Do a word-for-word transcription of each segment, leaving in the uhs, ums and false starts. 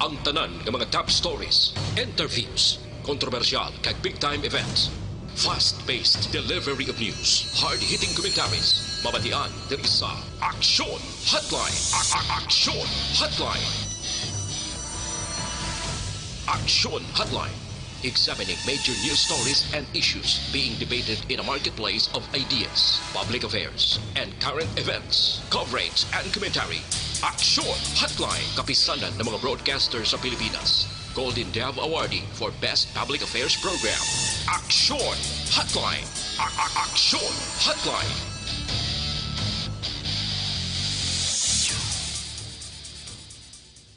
Ang tanan nga mga top stories, interviews, kontrobersyal kag big time events. Fast-paced delivery of news, hard-hitting commentaries, mabatian diri sa Aksyon Hotline. A- a- Aksyon Hotline. Aksyon Hotline. Examining major news stories and issues being debated in a marketplace of ideas, public affairs, and current events. Coverage and commentary. Aksyon Hotline. Kapisanan ng mga broadcaster sa Pilipinas. Golden Dove Awardee for Best Public Affairs Program. Aksyon Hotline. A- a- Aksyon Hotline.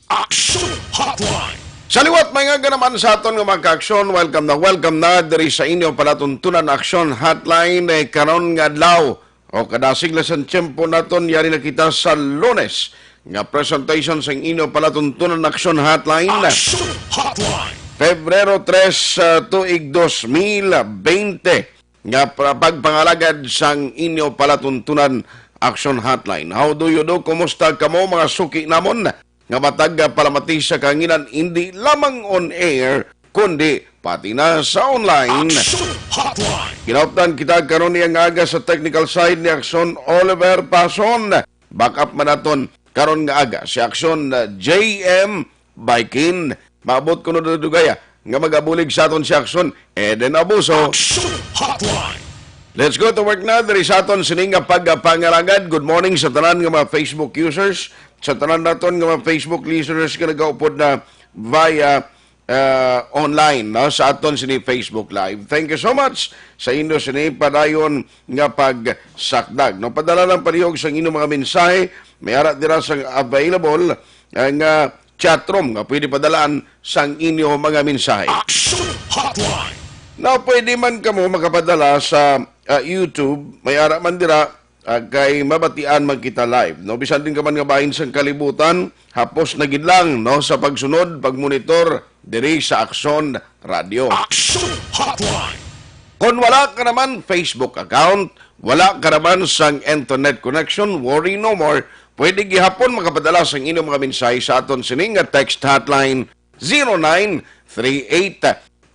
Aksyon Hotline. Sa liwat, may nga naman sa aton nga mga ka-aksyon, welcome na welcome na diri sa inyo palatuntunan Aksyon Hotline, eh, karon nga adlaw. O, kadasig na sa tiyempo naton, yari na kita sa Lunes nga presentation sang inyo palatuntunan Aksyon Hotline. Aksyon Hotline. Febrero tres, ah, tuig dos mil bente, nga pra-, pagpangalagad sang inyo palatuntunan Aksyon Hotline. How do you do? Kumusta kamo, mga suki namon? Nga matag, ah, palamati sa kahanginan, hindi lamang on air, kundi pati na sa online. Aksyon Hotline. Ginaupdan kita karon niya nga aga sa technical side ni Aksyon Oliver Pason. Back up man naton karon nga aga si Aksyon, ah, J M Baikin. Maabot kuno dugaya nga magabulig sa aton si Aksyon Eden Abuso. Aksyon Hotline. Let's go to work na diri sa aton sining nga pagpangalagad. Good morning sa tanan nga mga Facebook users, sa tanan naton nga mga Facebook listeners nga nagaupod na via, uh, online, no, sa aton sini Facebook Live. Thank you so much sa inyo sini padayon nga pagsakdag. No, padala lang palihog sa inyong mga mensahe. May ara dira sang available, uh, nga chat room nga pwede padalaan sang inyo mga mensahe. Action Hotline. Now, pwede man kamo makapadala sa, ah, YouTube, may ara man dira, ah, kay mabatian man kita live, no? Bisan din ka man nga bahin sang kalibutan, hapos na gid lang, no, sa pagsunod, pagmonitor diri sa Aksyon Radio. Action Hotline. Kon wala ka naman Facebook account, wala ka naman sang internet connection, worry no more. Pwede gihapon makapadala sang inyong mga mensahe sa aton sining nga text hotline, zero nine three eight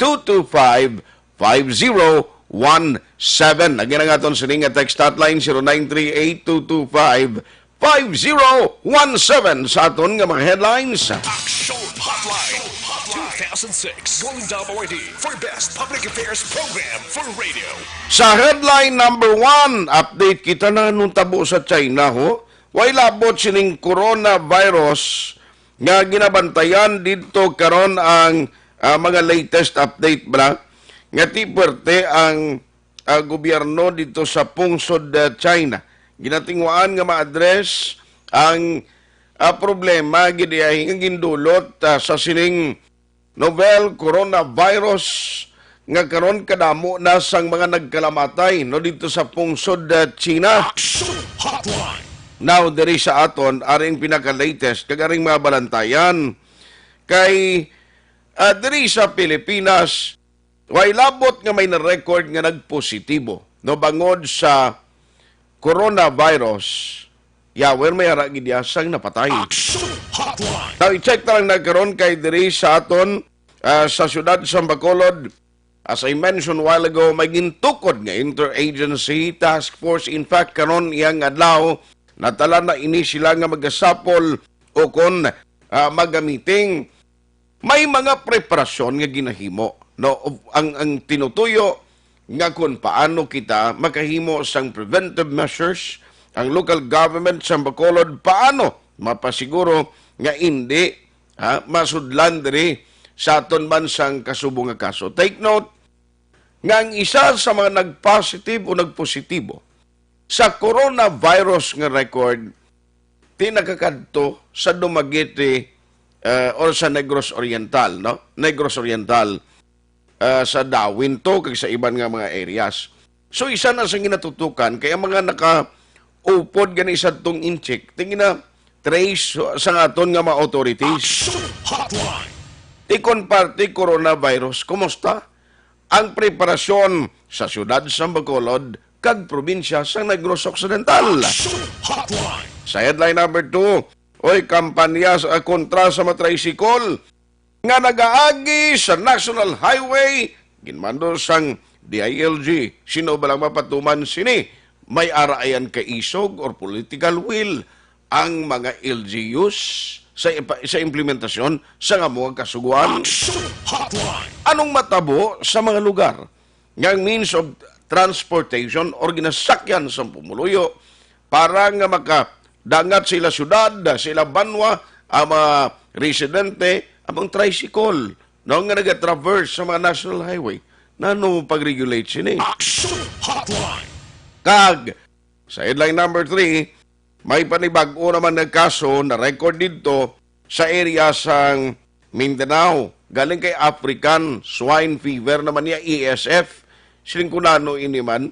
two two five five zero one seven. Lagi na nga aton sining nga text hotline, zero nine three eight two two five five zero one seven. Sa aton nga mga headlines. Action Hotline two thousand six Golden Dove Awardee for Best Public Affairs Program for Radio. Sa headline number one, update kita na nung tabo sa China, ho. Way labot sining coronavirus nga ginabantayan didto karon ang, ah, mga latest update, bala, nga ti puwerte ang, ah, gobyerno didto sa pungsod, ah, China. Ginatingwaan nga ma-address ang, ah, problema gid iya nga gindulot, ah, sa sining novel coronavirus nga karon kadamo na sang mga nagkalamatay, no, didto sa pungsod, ah, China. Action Hotline. Now, diri sa aton, aring pinaka-latest, kag aring mga balantayan, kay, ah, diri sa Pilipinas, way labot nga may na-record nga nagpositibo, no, bangod sa coronavirus. Yawer, may ara gid iya sang napatay. Action Hotline. Now, i-check ta lang na karon kay diri sa aton, ah, sa siyudad sa Bacolod, as I mentioned while ago, may gintukod nga interagency task force. In fact, karon iyang adlaw, natala na ini sila nga magasapol o kon, ah, magamiting. May mga preparasyon nga ginahimo, no? Ang, ang tinutuyo nga kung paano kita makahimo sang preventive measures, ang local government sa Bacolod, paano mapasiguro nga indi, ha, masudlan diri sa aton bansang kasubo nga kaso. Take note nga ang isa sa mga nag-positive o nagpositibo sa coronavirus nga record, ti nakakadto sa Dumaguete, eh, or sa Negros Oriental, no? Negros Oriental, eh, sa Dawin to, kag sa iban nga mga areas. So, isa na sa ginatutukan kay ang mga nakaupod gani sa tong incheck, ti gina-trace sa aton nga mga authorities. Action Hotline. Ti kon parte coronavirus, kumusta ang preparasyon sa siyudad sa Bacolod kag probinsya sa Negros Occidental? Action Hotline. Sa headline number two, Oy, kampanya sa kontra sa mga tricycle nga nagaagi sa National Highway, ginmando sang D I L G. Sino ba lang mapatuman sini? May ara ayan kaisog or political will ang mga L G Us sa ipa-, sa implementasyon sa nga mga kasuguan. Action Hotline. Anong matabo sa mga lugar nga ang means of transportation or ginasakyan sa pumuluyo para nga makadangat sa ila syudad, sa ila banwa, ang mga residente, ang mga tricycle, no, nga nagatraverse sa mga national highway? Nano pag-regulate sini? Action Hotline. Kag sa headline number three, may panibag-o naman nga kaso na record didto sa area sang Mindanao. Galing kay African Swine Fever naman niya, A S F. Siling ko nano ini man.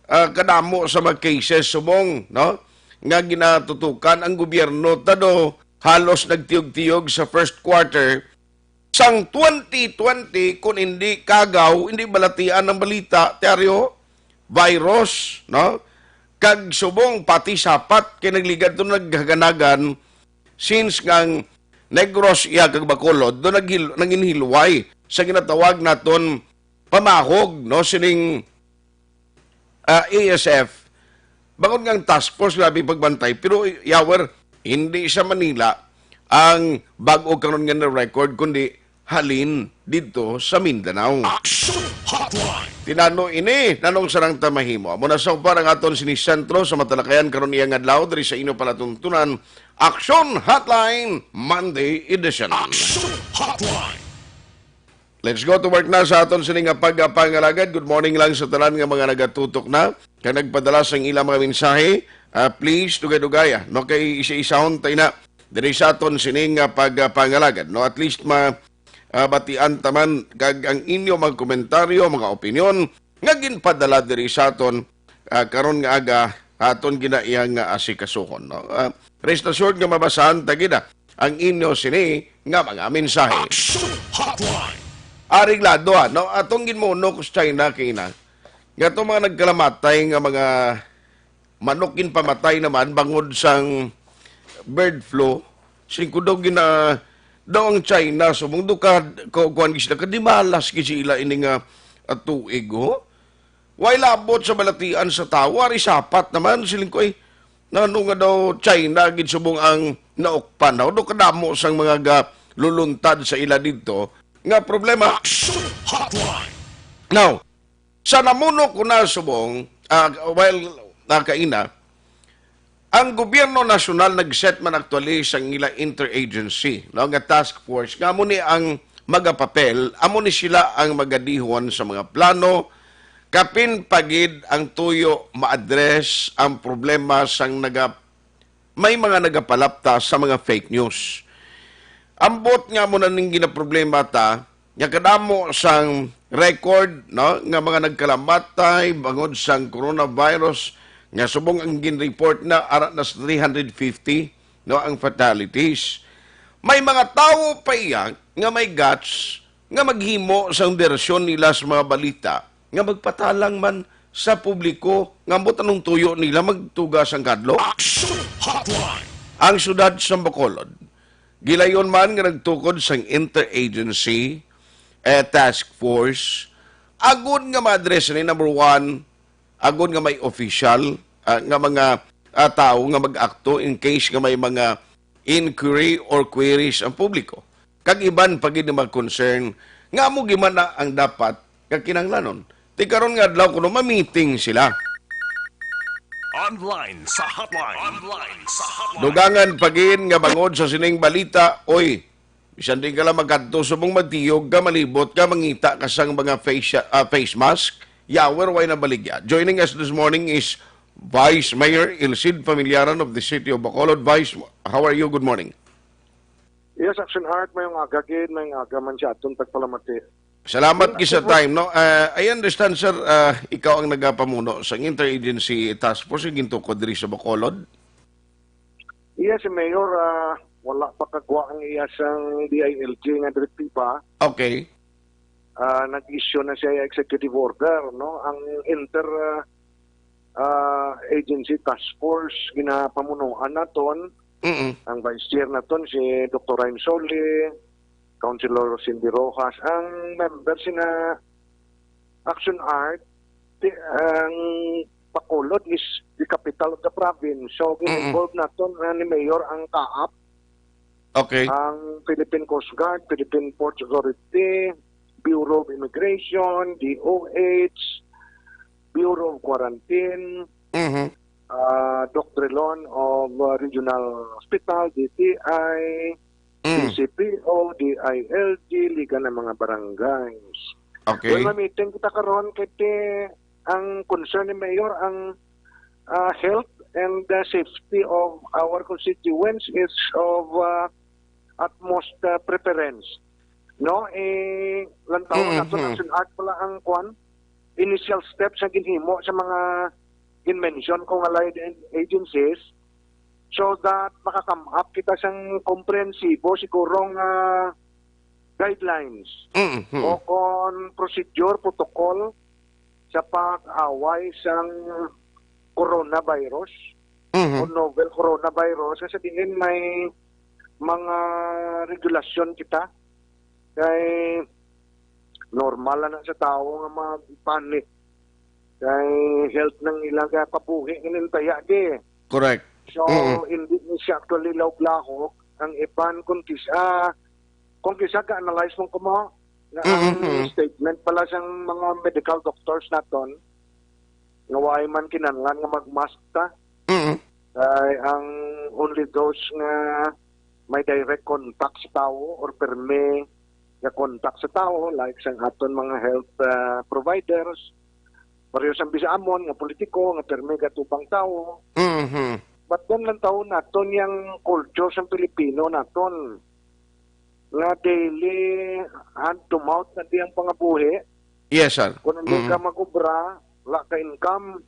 Ah, kadamo sa mga cases subong, no? Nga ginatutukan ang gobyerno, tado halos nagtiyog-tiyog sa first quarter sang twenty twenty, kun hindi kagaw, hindi balatian ang balita, Teryo, virus, no? Kag subong pati sapat kay nagligad to naghaganagan since ngang Negros iya kag Bacolod do naghil-, nanginhilway sa ginatawag naton pamahog, no, sining ah, A S F, bangod nga ang task force grabe pagbantay, pero yawer, hindi sa Manila ang bag-o karon nga na-record, kundi halin didto sa Mindanao. Action Hotline. Tinano ini, nanong sarang ta mahimo? Amo na sa upar ang aton sini sentro sa matalakayan karon iyang adlaw diri sa inyo palatuntunan, Action Hotline, Monday edition. Action Hotline. Let's go to work na sa aton sini nga pagpangalagad. Good morning lang sa tanan nga mga nagatutok na kag nagpadala sang ilang mga mensahe. Ah, please, dugay-dugay, ah, no, kay isa-isahon tay na diri sa aton sini nga pagpangalagad, no? At least ma, ah, batian taman kag ang inyo mga komentaryo, mga opinyon nga ginpadala diri sa aton, ah, karon nga aga, aton ginaiyang nga asikasuhon, no? Ah, rest assured nga mabasahan ta gid, ah, ang inyo sini nga mga mensahe. Action Hotline. Areglado, ah, no? Atong ginmuno ko sa China kina nga itong mga nagkalamatay nga mga manok ginpamatay naman bangod sang bird flu. Singko daw gina-, daw ang China, subong daw ka, ku-, kuwan gid sila, kadimalas gid sila ini nga, ah, tuig, oh. Way labot sa balatian sa tawo, ari sapat naman, siling ko, eh, nano nga daw China gid subong ang naukpan daw, daw kadamo sang mga ga-, luluntad sa ila didto nga problema. Action Hotline. Now, sa namuno ko na subong, ah, well, ah, kaina, ang gobyerno nasyonal nag-set man actually sang ila interagency, no, nga task force nga amo ni ang magapapel, amo ni sila ang magadihon sa mga plano, kapin pa gid ang tuyo ma-address ang problema sang naga-, may mga nagapalapta sa mga fake news. Ambot nga amo na ning ginaproblema ta, nga kadamo sang record, no, nga mga nagkalamatay bangod sang coronavirus, nga subong ang gin-report na ara na sa three hundred fifty, no, ang fatalities. May mga tawo pa iya nga may guts nga maghimo sang bersyon nila sa mga balita nga magpatalang man sa publiko nga ambot anong tuyo nila magtuga sang kadlok. Action Hotline. Ang siyudad sa Bacolod, gilayon man nga nagtukod sang interagency, eh, task force, agud nga ma-address ni, number one, agud nga may official, ah, nga mga, ah, tawo nga mag-akto in case nga may mga inquiry or queries ang publiko. Kag iban pa gid nga mga concern nga amo gid man na ang dapat nga kinahanglanon. Ti karon nga adlaw kuno ma-meeting sila. Online sa hotline. Online sa hotline. Dugangan pa gid nga bangod sa sining balita, oy, bisan di ka lang magkadto subong magtiyog ka, malibot ka, mangita ka sang mga face, ah, face mask, yawer way na baligya. Joining us this morning is Vice Mayor Ilcid Familiaran of the City of Bacolod. Vice, how are you? Good morning. Yes, Action Heart, may nga aga gid, may nga aga man siya atong tagpalamati. Salamat gid sa time, no? Ah, I understand, sir, ah, ikaw ang nagapamuno sa interagency task force nga gintukod diri sa Bacolod. Iya si Mayor, ah, wala pa kagwa ang iya sang D I L G nga direktiba. Okay. Ah, nag-issue na siya executive order, no? Ang inter, ah, ah, agency task force ginapamunuan naton, Mm-mm. Ang vice chair naton si Doktor Ryan Soli, Councilor Cindy Rojas, ang member sina Action Art, ti-, ang Bacolod is the capital of the province. So, Mm-mm. gin-involve naton, ah, ni Mayor ang CAAP, Okay. ang Philippine Coast Guard, Philippine Ports Authority, Bureau of Immigration, D O H, Bureau of Quarantine, Mhm. ah, Doc Trilon of, ah, Regional Hospital, D T I, Mm. D C P O, D I L G, Liga ng mga Barangays. Okay. Well, ma-meeting kita karon kay ti-, ang concern ni Mayor ang, ah, health and the safety of our constituents is of, ah, utmost, ah, preference. No, eh, lantawon nato Mhm. na Action Art pala ang kwan, initial steps nga ginhimo sa mga gin-mention ko nga allied agencies so that maka-come up kita sang komprehensibo siguro nga guidelines Mhm. o kon procedure, protocol sa pag-away sang coronavirus Mhm. o novel coronavirus. Kasi diin may mga regulasyon kita. Kay normal na sa tawo nga mag-panic. Kay health nang ilang kapabuhi nga nintaya di. Correct. So, Mm. hindi ni siya actually lahog-lahog. Ang iban kung kisa, kung kisa ka-analyze mo kumo, nga ang Mm, mm. statement pala sang mga medical doctors naton, nga wala man kinahanglan nga mag-mask ta. Mm. Kay ang only those nga may direct contact sa tawo or permi nga contact sa tawo, like sang aton mga health, ah, providers, pareho sang bisa amon nga politiko nga permi gatubang tawo. Mhm. But then lang tawo naton yang culture sang Pilipino naton nga daily hand to mouth na di ang pangabuhi. Yes, sir. Kung hindi Mm. ka mag-obra, wala ka income.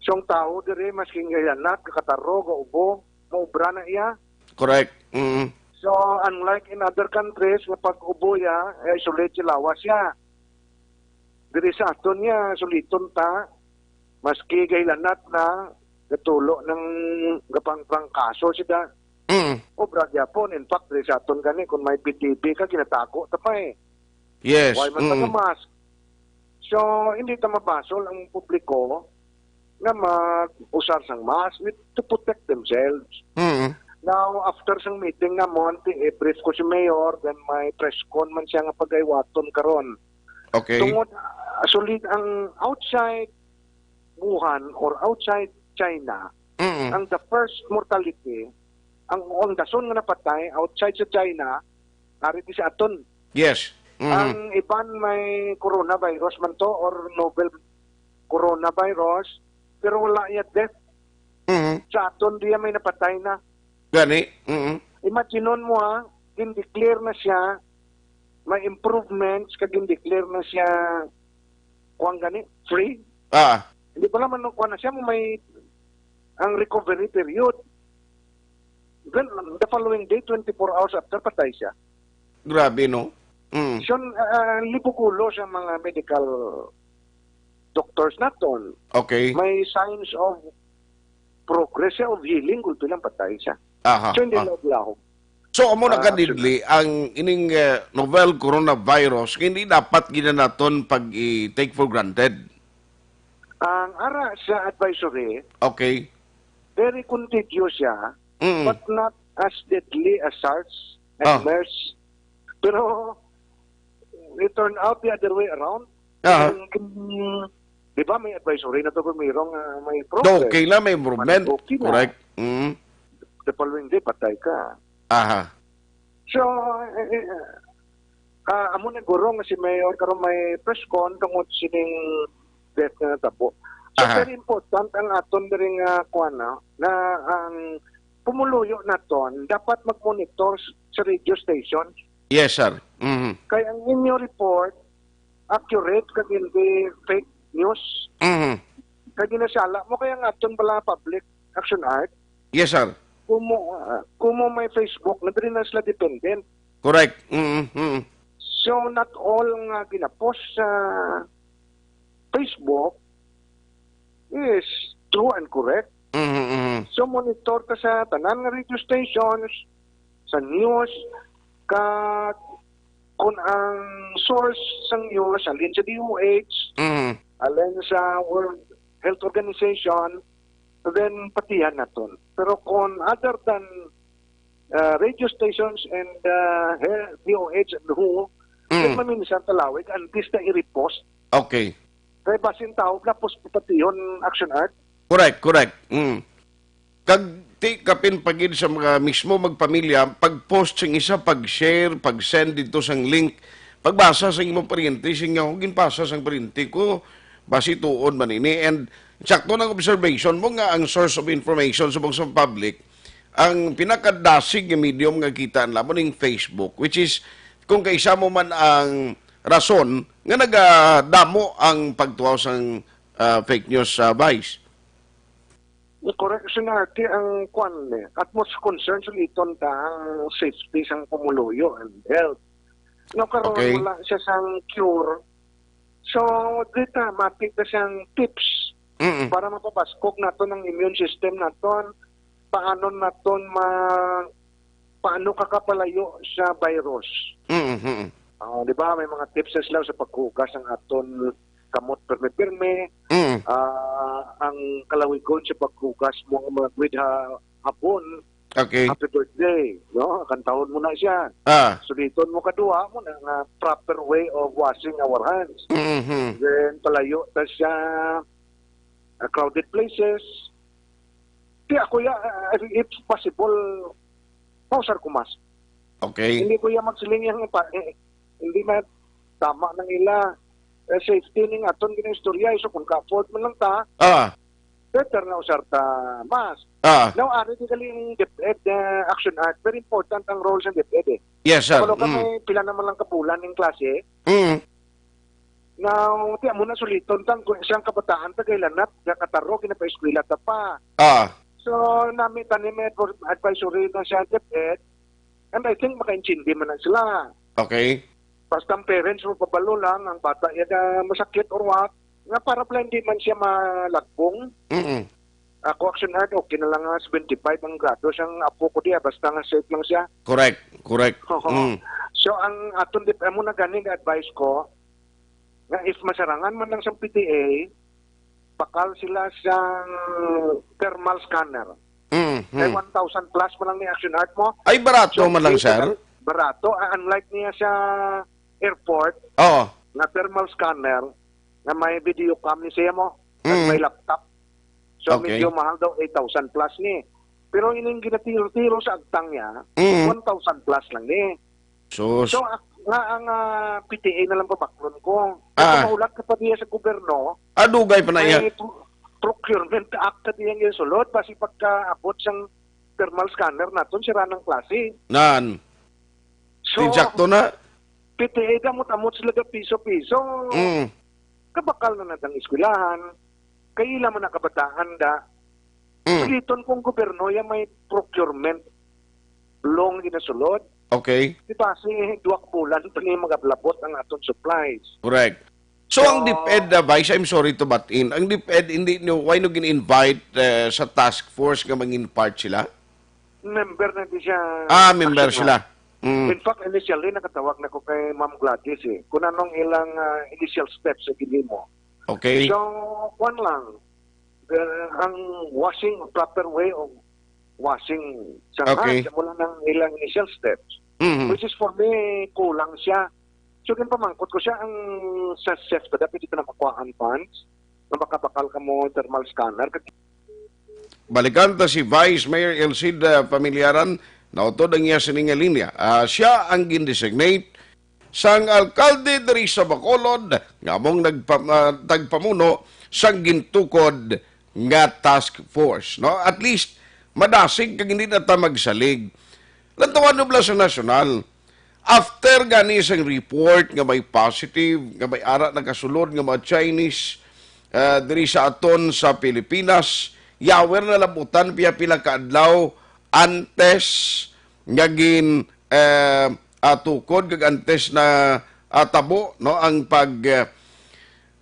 So, ang tawo diri, maski gahilanat, gakatarog, gaubo, maobra na iya. Correct. Mm. So, unlike in other countries, nga pag-ubo iya, eh, isolate sa lawas iya. Diri sa aton niya, suliton ta, maski gahilanat na, gatulo ng gapangprangkaso sida. Mm. Obra gyapon. In fact, diri sa aton gani, kung may P T B ka, ginatago ta pa eh. Yes. Why man Mm. taga-mask? So, hindi ta mabasol ang publiko nga mag-usar sang mask with, to protect themselves. Mm. Now, after sang meeting namon, ti-, i-brief ko si Mayor, then may press con man siya nga pagaywaton karon. Okay. Tungod, ah, sulit ang outside Wuhan or outside China, Mm. ang the first mortality, ang, ang dason nga napatay outside sa China, ari di sa aton. Yes. Mm. Ang iban may coronavirus man to or novel coronavirus, pero wala iya death. Mm. Sa aton diya may napatay na. Gani. Mm. Imaginon mo ha, gin-declare na siya, may improvements, kag gin-declare na siya, kuwan gani, free. Ah. Hindi pa naman nung kuwan na siya, may ang recovery period. Then, the following day, twenty-four hours after, patay siya. Grabe, no? Mm. So, ah, libugulo sa mga medical doctors naton. Okay. May signs of progress siya, of healing, gulpi lang patay siya. Aha, So, hindi ah. lahog-lahog. So, amo na Ah, ka deadly ang ining, eh, novel coronavirus, hindi dapat gina naton pag i-take for granted. Ang ara sa advisory, Okay. very contagious siya, Mm. but not as deadly as SARS and Ah. MERS. Pero, it turned out the other way around. Ah. Ang, mm, di ba, may advisory na to, Gumiro, nga may progress. Okay na, may improvement. Manag-okay na. Correct. Mm. The following day, patay ka. Aha. So, eh, eh, ah, amo na guro nga si Mayor karon may press con tungod sining death nga natabo. So, Aha. very important ang aton diri nga kuwan, no, na ang pumuluyo naton dapat mag-monitor s-, sa radio station. Yes, sir. Mhm. Kay ang inyo report, accurate kag hindi fake news. Mhm. Kay ginasala mo kaya ang aton bala public action art. Yes, sir. Kumo, ah, kumo may Facebook, na diri na sila dependent. Correct. Mhm, mhm. So, not all nga ginapost sa Facebook is true and correct. Mhm, mhm. So, monitor ta sa tanan nga radio stations, sa news, kag kung ang source sang news halin sa D O H, Mhm. halin sa World Health Organization, then patihan naton. Pero kung other than, uh, radio stations and, uh, he-, D O H and who, then Mm. maminsan talawig, antes na i-repost. Okay. Kay basin tao, lapos patihon, Action Art. Correct, correct. Mm. Kag ti kapin pa gid sa mga mismo magpamilya, pag-post sing isa, pag-share, pag-send dito sang link, pagbasa sa imong paryente, sing, "Ako ginpasa sang paryente ko, basi tuod man ini." And sakto nang observation mo nga ang source of information subong sa public, ang pinakadasig nga medium nga kita namo ning Facebook, which is kung kaisa mo man ang rason nga nagadamo ang pagtuaw sang, ah, fake news, ah, Vice. Correct, Sir Artie, ang kwan, eh, utmost concern sa liton ta ang safety sang pumuluyo and health. No, karon Okay. wala siya sang cure. So, dita, mati ta siyang tips Mm-mm. para mapabaskog naton ang immune system naton. Paano naton ma-, paano kakapalayo sa virus? Mm-mm. Ah, di ba, may mga tips na sila sa paghugas ang aton kamot pirmi-pirmi. Mm. Ah, ang kalawigon sa paghugas mo nga mga with ha-, hapon, Okay. happy birthday, no? Kantahon mo na siya. Ah. Suliton mo kadua mo na nga proper way of washing our hands. Mm-hmm. Then, palayo ta siya, ah, crowded places. Di ako ya, ah, if possible, mausar ko mask. Okay. Hindi ko ya magsiling yang pa, eh, hindi na tama nang ila. Eh, safety ning aton ginaistorya, eh. So, kung ka-afford man lang ta, Ah. better na usar ta mask. Ah. Now, ari di galing DepEd, uh, Action Art. Very important ang role sa DepEd, eh. Yes, sir. Kapalo ka Mm. may pila naman lang kabulan ning klase. Mm. Now, ti amo na suliton tang siyang kabataan ta kay lanat, nga kataro, ginapaeskwela ta pa. Ah. So, nami tani may advo-, advisory na siya DepEd. And I think makaintindi man na sila. Okay. Basta ang parents mo pabalo lang, ang bata ya ka masakit or what, nga para pala hindi man siya malagbong. Mm-mm. Ako, Action Art, okay na lang nga seventy-five ang grado sang apo ko diya, basta nga safe lang siya. Correct, correct. Oo. Mm. So, ang aton dip-, amo na gani nga advice ko, nga if masarangan man lang sa P T A, pakal sila sa thermal scanner. Mm, Kay mm. one thousand plus man lang ni Action Art mo. Ay, barato So, man lang, hindi sir. Barato, ah, unlike niya sa airport, Oo. nga thermal scanner, nga may video cam ni siya mo, at Mm. may laptop. So, Okay. medyo mahal daw, eight thousand plus ni. Pero ining ginatiro-tiro sa agtang niya, Mm. one thousand plus lang ni. Sus. So, ak-, nga ang, ah, P T A na lang pabaklon ko. Kung Ah. mahulat ka pa diya sa gobyerno, Ah, dugay pa na may iya. pro-, procurement act ka diya nga sulod, basi pagkaabot sang thermal scanner naton, sira ng klase. Nan. So, Insakto na. P T A, damot-amot sila ka piso-piso. Mm. Kabakal na natang eskwelahan. Kay ila man ang kabataan da. Mm. Suliton kung gobyerno ya may procurement law nga ginasulod. Okay. Di ba, si duwak bulan pa ni magablabot ang aton supplies. Correct. So, ang So, DepEd, uh, Vice, I'm sorry to butt in. Ang DepEd, hindi nyo, why nyo gin-invite, uh, sa task force nga mangin part sila? Member na di siya. Ah, member Action sila. Act. Mm. In fact, initially, nakatawag na ko kay Ma'am Gladys eh. Kung anong ilang, uh, initial steps sa ginhimo. Okay. So, kwan lang. The, ang washing, proper way of washing sa Okay. hand, amo lang ang ilang initial steps. Mhm. Which is for me, kulang siya. So, ginpamangkot ko siya, ang sa chef ka dapat dito na makuhaan funds, na makabakal ka mo thermal scanner. Balikan ta si Vice Mayor Elcid, ah, Familiaran, nautod ang iya sining nga linya. Ah, siya ang gindesignate sang alkalde diri sa Bacolod nga among nagpa-, ah, tagpamuno sang gintukod nga task force, no? At least, madasig kag hindi na ta magsalig. Lantawan mo bala sa nasyonal. After gani sang report nga may positive, nga may ara nakasulod nga mga Chinese, ah, diri sa aton sa Pilipinas, yawer na labutan pila-pila ka adlaw antes nga gin, eh, ah, tukod kag antes na, ah, tabo, no, ang pag, eh,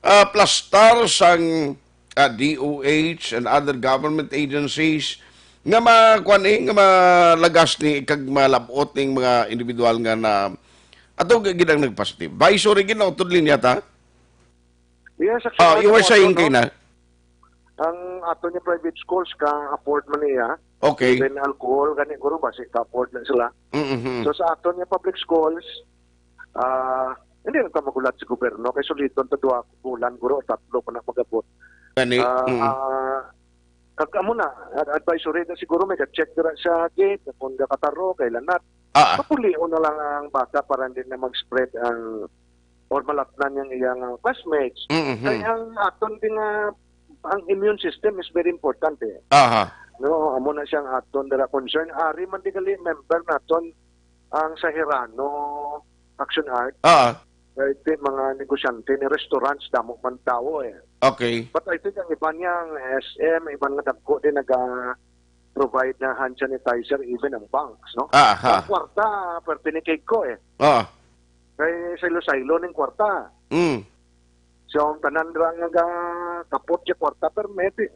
ah, plastar sang, ah, D O H and other government agencies nga ma-, kuwan, eh, nga malagas ni kag malab-ot ning mga individual nga na ato gid ang nagpositive. Vice Regina, utod linya ta? Yes, actually, Ah, you were ano, saying ano, kay na? Ang ato niya private schools ka afford man niya. Okay. Even alcohol, gani guro, basi ka afford na sila. Mm-hmm. So, sa ato niya public schools, ah, hindi lang ta magulat sa gobyerno, kay suliton ta duha ka bulan, guro, o tatlo pa na magabot. Gani, Ah, mm. ah, kag amo na, ad-, advisory na siguro, may ka-check dira sa gate, kung nakataro, kay lanat. Ah, ah. Papulion na lang ang bata para hindi na mag-spread ang, or malatnan yang iyang, ah, classmates. Mm-hmm. Kay ang aton din nga, ang immune system is very important, eh. Aha. No, amo na siyang aton dira concern. Ari man di gali member naton ang sa Hirano Action Art. Ah. Kay ti mga negosyante ni restaurants, damo man tawo, eh. Okay. But I think ang iban niya, ang S M, iban nga dagko din naga-provide na hand sanitizer, even ang banks, no? Aha. Ang kwarta, perti ni cake ko, eh. Ah. Kay saylo-saylo ning kwarta. Mm. So, ang tanan ra nga ga-, kapot sa kwarta, permit, eh.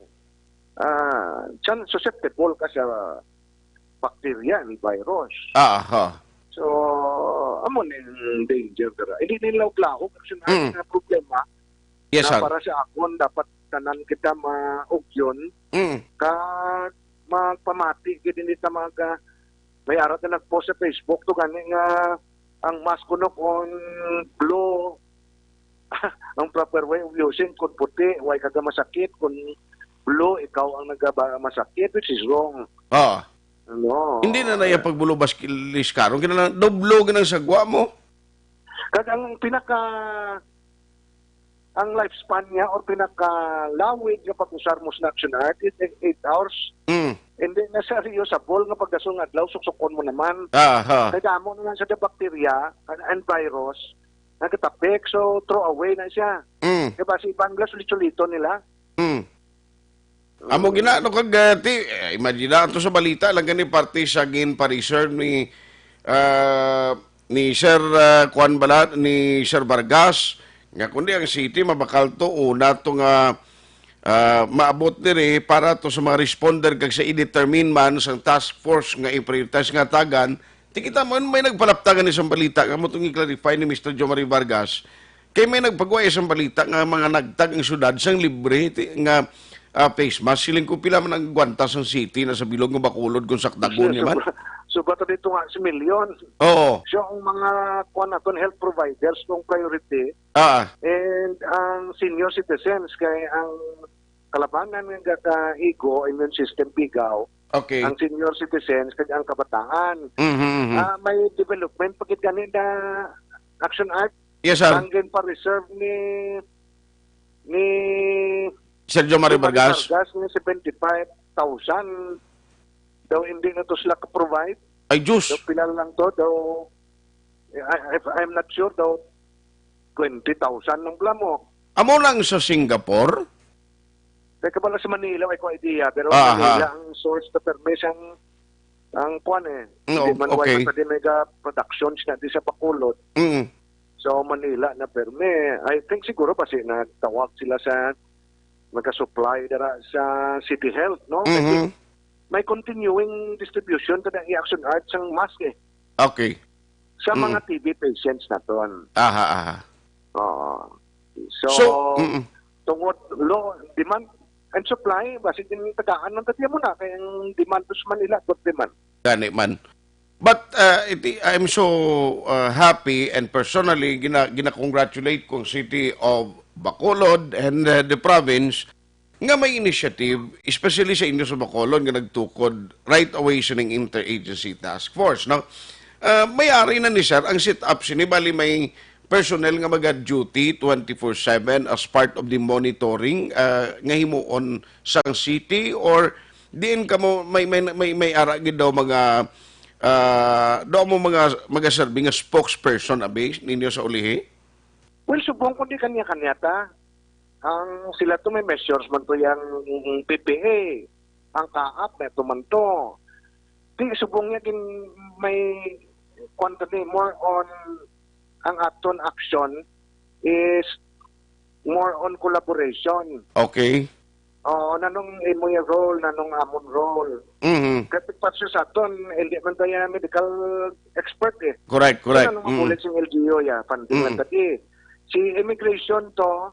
Ah, chan-, susceptible ka sa bacteria and virus. Ah, ha. So, amo ning danger dira. Hindi nila laog-laog, kasi Mm. na problema Yes, na sir. para sa akon, dapat tanan kita maugyon. Mm. Ka magpamati gid, hindi ta mag-, ah, may ara ta nag-post sa Facebook to gani nga ang mask kuno kon blue ang proper way of using, kun puti, way ka ga masakit, kun blue, ikaw ang nagaba-, masakit, which is wrong. Ah. Ano? Hindi na na iya pagbulubas kilis karon. Kinahanglan, doblo gid ang sagwa mo. Kag ang pinaka, ang lifespan niya or pinakalawig nga pag-usar mo sa Action Art is eight hours. Mm. Hindi na siya reusable nga pagkasong adlaw, suksukon mo naman. Aha. Kay damo na lang sa bacteria and, and virus, nagkatapik, so throw away na siya. Mm. Diba, si iban nila, sulit-suliton nila. Mm. Amo gina, no, kag, eh, ti, eh, imagine na, ato sa balita lang gani parte sa ginpa-reserve ni, ah, ni Sir, ah, Kuan Bala, ni Sir Vargas, nga kundi ang city mabakal to, una to nga, ah, maabot diri para to sa mga responder kag sa i-determine man sang task force nga i-prioritize nga tagan. Ti kita mo, may nagpalaptagan ni sang balita nga mo tong i-clarify ni Mister Jomari Vargas. Kay may nagpagwa sang balita nga mga nagtag ang syudad sang libre ti-, nga, ah, face mask. Siling ko, pila man ang gwanta sang city na sa bilog nga Bacolod kung sakdagon niya man? Suba, suba to dito nga, si milyon. Oo. So, ang mga, kuwan naton, health providers kung priority, Ah. and ang senior citizens, kay ang kalabanan nga gakaigo, immune system bigaw, Okay. ang senior citizens, kag ang kabataan. Mhm, mhm. Ah, may development pa gid gani na Action Art. Yes, sir. Ang ginpa-reserve ni, ni Sergio Mario Mario Vargas. Vargas ni seventy-five thousand daw, hindi na to sila ka-provide. Ay, Diyos. Daw, pila lang to, daw, I, I, I'm not sure, daw, twenty thousand lang pala mo. Amo lang sa Singapore? Kay kabalo sa Manila, may ko idea, pero Aha. Manila ang source na permi sang, ang kuwan eh. No, Hindi man okay. Wala sa di mega productions na di sa Bacolod. Mm. So, Manila na permi. I think siguro basi nagtawag sila sa nagka-supply dara sa City Health, no? Mhm. Kasi may continuing distribution ta i-Action Art sang mask eh. Okay. Sa Mm. mga T B patients naton. Aha, aha. Oo. So, So, mm. tungod lo, demand and supply, basi din tagaan ng tatya mo na, kaya ang demand sa Manila, good demand. Gani man. But, uh, it, I'm so, uh, happy and personally gina-, gina-congratulate ko ang City of Bacolod and, uh, the province nga may initiative, especially sa inyo sa Bacolod, nga nagtukod right away sa ning Interagency Task Force, no? Ah, may ari na ni sir ang set up sini, bali may personnel nga maga-duty twenty-four seven as part of the monitoring, ah, nga himuon sang city, or diin kamo may, may, may, may ara gid daw mga, ah, daw mo mga, mga serve nga spokesperson abi ninyo sa ulihi? Well, subong kundi kanya-kanya ta. Ang sila to may measures man to yang P P A, ang kaap may to man to. Di subong niya gin may kwan to ni, more on ang aton action is more on collaboration. Okay. Oo, nanong imo yung role, nanong amon role. Mhm. Kaya pagpasyo sa aton, hindi man tayo medical expert eh. Correct, correct. Ano Mm. mabulit sing L G U ya, panding Mm. lang tadi. Si immigration to,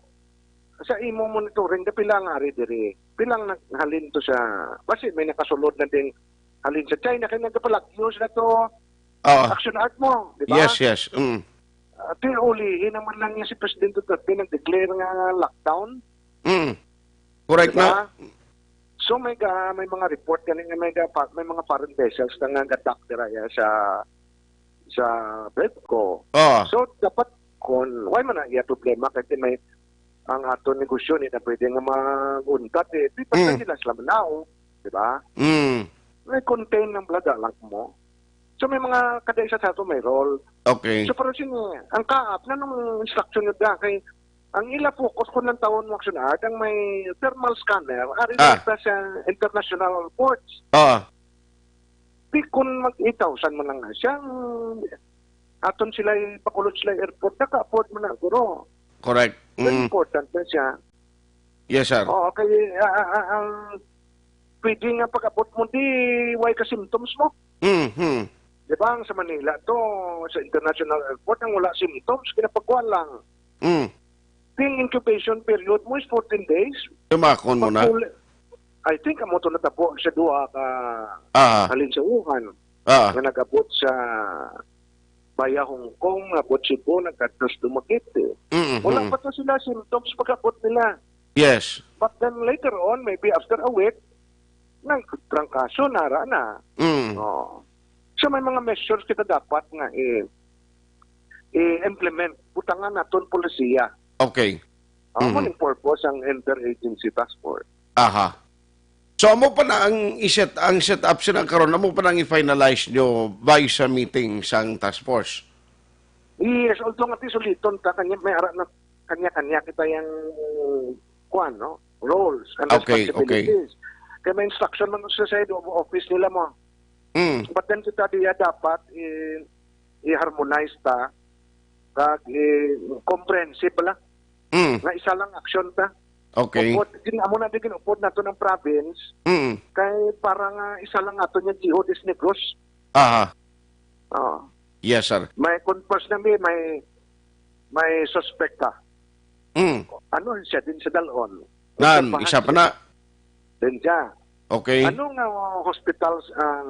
sa imo monitoring, na pila nga ari diri. Pilang naghalin to sa, basi may nakasulod na ding halin sa China, kaya nagapalagyo sila to, Ah, action art mo, di ba? yes, yes. Mm. Ah, di ulihin naman lang niya si President Duterte nag-declare nga lockdown. Mm. Correct Diba? na. So may ga, may mga report gani nga may ga, pa- may mga foreign vessels na nga gadak dira ya sa sa Bevco. Ah, So dapat kon why man na iya problema kasi may ang ato negosyo ni na pwede nga mag-untat eh. Di pa Mm. sila sila manaw, di ba? mm. May contain ng blada lang mo. So may mga kada isa sa ato may role. Okay. So pero sini, ang kaap na nung instruction nyo da kay ang ila focus ko ng taon mo action art ang may thermal scanner ari Ah. sa international ports. Ah, Di kun mag eight thousand mo lang na siya, ang aton sila pakulot sila airport, naka-afford mo na guro. correct. Very Mm. important na siya. Yes, sir. Oo, kay ah, ah, ah, ang pwede nga pag-abot mo di way ka symptoms mo. Mm. Mm. Di ba, ang sa Manila to, sa international airport, ang wala symptoms, kinapagkuhan lang. Mm. Ang incubation period mo is fourteen days. Tumakon mo na. Pag-uli, I think amo to natabo sa duha ka Ah, halin sa Wuhan ah. nga nag-abot sa Baya Hong Kong, abot Cebu, nagkadtos Dumaguete. Mm. Wala pa to sila symptoms pag-abot nila. Yes. But then later on, maybe after a week, nagtrangkaso, nara na. Mm. Oh. So may mga measures kita dapat nga i- i-implement. Butangan naton polisiya. Okay. Amo Mhm. ning purpose ang interagency task force. Aha. So amo pa na ang i-set, ang set up sila karon, amo pa na ang i-finalize nyo by sa meeting sang task force. Yes, although nga suliton ta kanya may ara na kanya-kanya kita yang kuan, no? Roles and Okay, responsibilities. Kaya may instruction man sa side of office nila mo. Mm. But then kita diya dapat i- i-harmonize ta kag i- comprehensive bala Mm. nga isa lang action ta. Okay. Upod, gin, amo na di ginupod nato ng province Mm. kay para nga isa lang ato niya jihod is negros. Aha. Oh. Yes, sir. May converse na may may may suspect ka. Mm. Ano siya din sa dalon? Nan, Obserbahan isa pa siya. Na. Din siya. Okay. Ano nga mga hospitals ang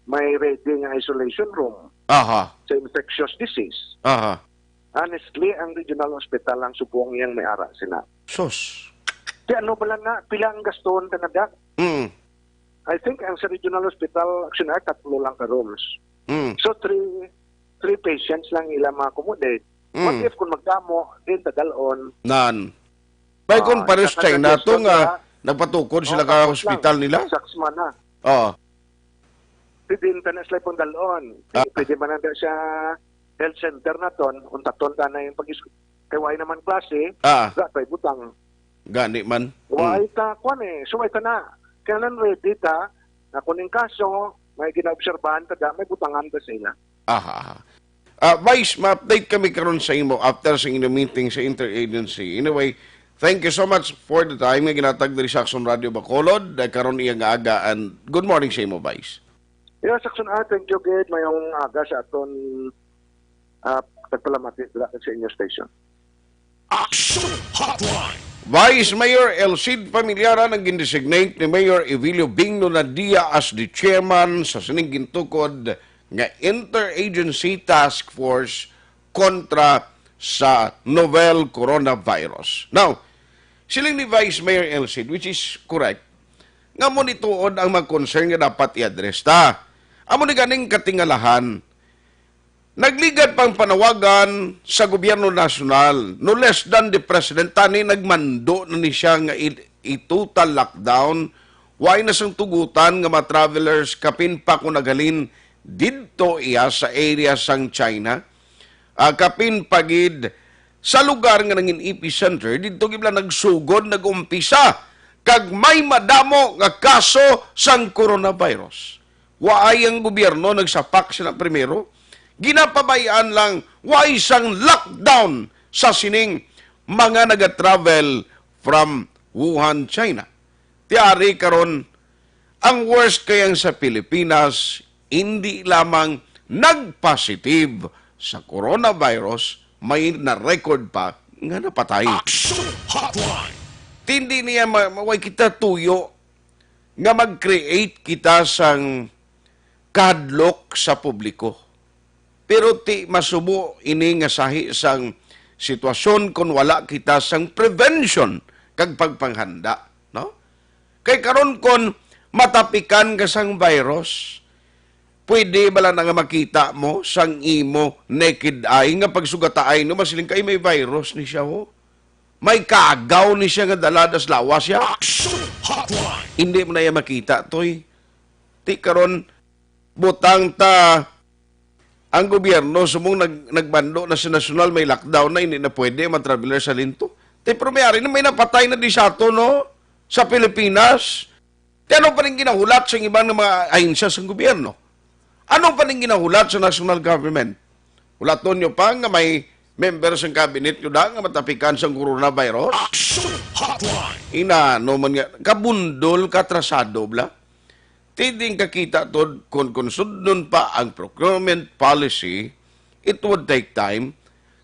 may ready nga isolation room Aha. sa infectious disease? Aha. Honestly, ang regional hospital ang subong yang may ara sila. Sus. Di ano ba lang na, pila ang gaston ka na da? Mm. I think ang sa regional hospital, action ay tatlo lang ka rooms. Mm. So, three three patients lang ila ma-accommodate. What Mm. if kung magdamo, din tadalon? Nan. May Ah, kung pares sa China to kanya nga sila, nagpatukod sila oh, ka tapos hospital lang, nila. Saksma na. Oh. Pwede na sila pang dalon. Ah. Pwede man na siya health center na ton, untaton ta na yung pag Kay why naman klase, Ah, ga kay butang. Gani man. Why Mm. ta, kwan eh, sumay ta na. Kaya nan ready ta, na kuning kaso, may ginaobserbahan ta da, may butangan ta sa ila. Aha, aha. Ah, Vice, ma-update kami karon sa imo after sa inyong meeting sa interagency. Anyway, thank you so much for the time nga ginatag diri sa Aksyon Radio Bacolod. Eh, karon iya nga aga, and good morning sa imo, Vice. Yes, Aksyon, ah, thank you, Gid. Mayong aga sa aton uh, nagpalamati dira sa inyo station. Action Hotline. Vice Mayor Elcid Familiaran ang gindesignate ni Mayor Evilio Bingno Nadia as the chairman sa sining gintukod nga Interagency Task Force kontra sa novel coronavirus. Now, siling ni Vice Mayor Elcid, which is correct, nga mo nituod ang mga concern nga dapat i-address ta. Amo ni ganing katingalahan, nagligad pang panawagan sa gobyerno nasyonal, no less than the president, tani nagmando na ni siya nga i- i-total lockdown, way na sang tugutan nga mga travelers kapin pa kung naghalin didto iya sa area sang China. Ah, kapin pa gid sa lugar nga nangin epicenter, didto gid lang nagsugod, nag-umpisa, kag may madamo nga kaso sang coronavirus. Waay ang gobyerno nagsapak sina primero, ginapabay-an lang waay sang lockdown sa sining mga nagatravel from Wuhan, China. Ti ari karon, ang worst kay ang sa Pilipinas, hindi lamang nag-positive sa coronavirus, may na-record pa nga napatay. Action Hotline. Ti hindi niya ma-, maway kita tuyo nga mag-create kita sang kahadlok sa publiko. Pero ti masubo ini nga sahi sang sitwasyon kon wala kita sang prevention kag pagpanghanda, no? Kay karon kon matapikan ka sang virus, pwede bala na nga makita mo sang imo naked eye nga pagsugataay no masiling kay may virus ni siya, ho? May kagaw ni siya nga dala das lawas siya? Action Hotline. Hindi mo na iya makita, toy. Ti karon, butang ta ang gobyerno, subong nag-, nagbando na sa nasyonal, may lockdown na, hindi na pwede mag-traveler sa linto. Ti, pero may ari na, may napatay na di sa ato, no? Sa Pilipinas. Ti, ano pa rin ginahulat sa iban nga mga ahensya sa gobyerno? Ano pa rin ginahulat sa national government? Hulaton nyo pa nga may member sa cabinet nyo da nga matapikan sa coronavirus? Action Hotline. Ina, no man nga, kabundol, katrasado, bla? Ti ding kakita tod kon, kon sudnon pa ang procurement policy, it would take time.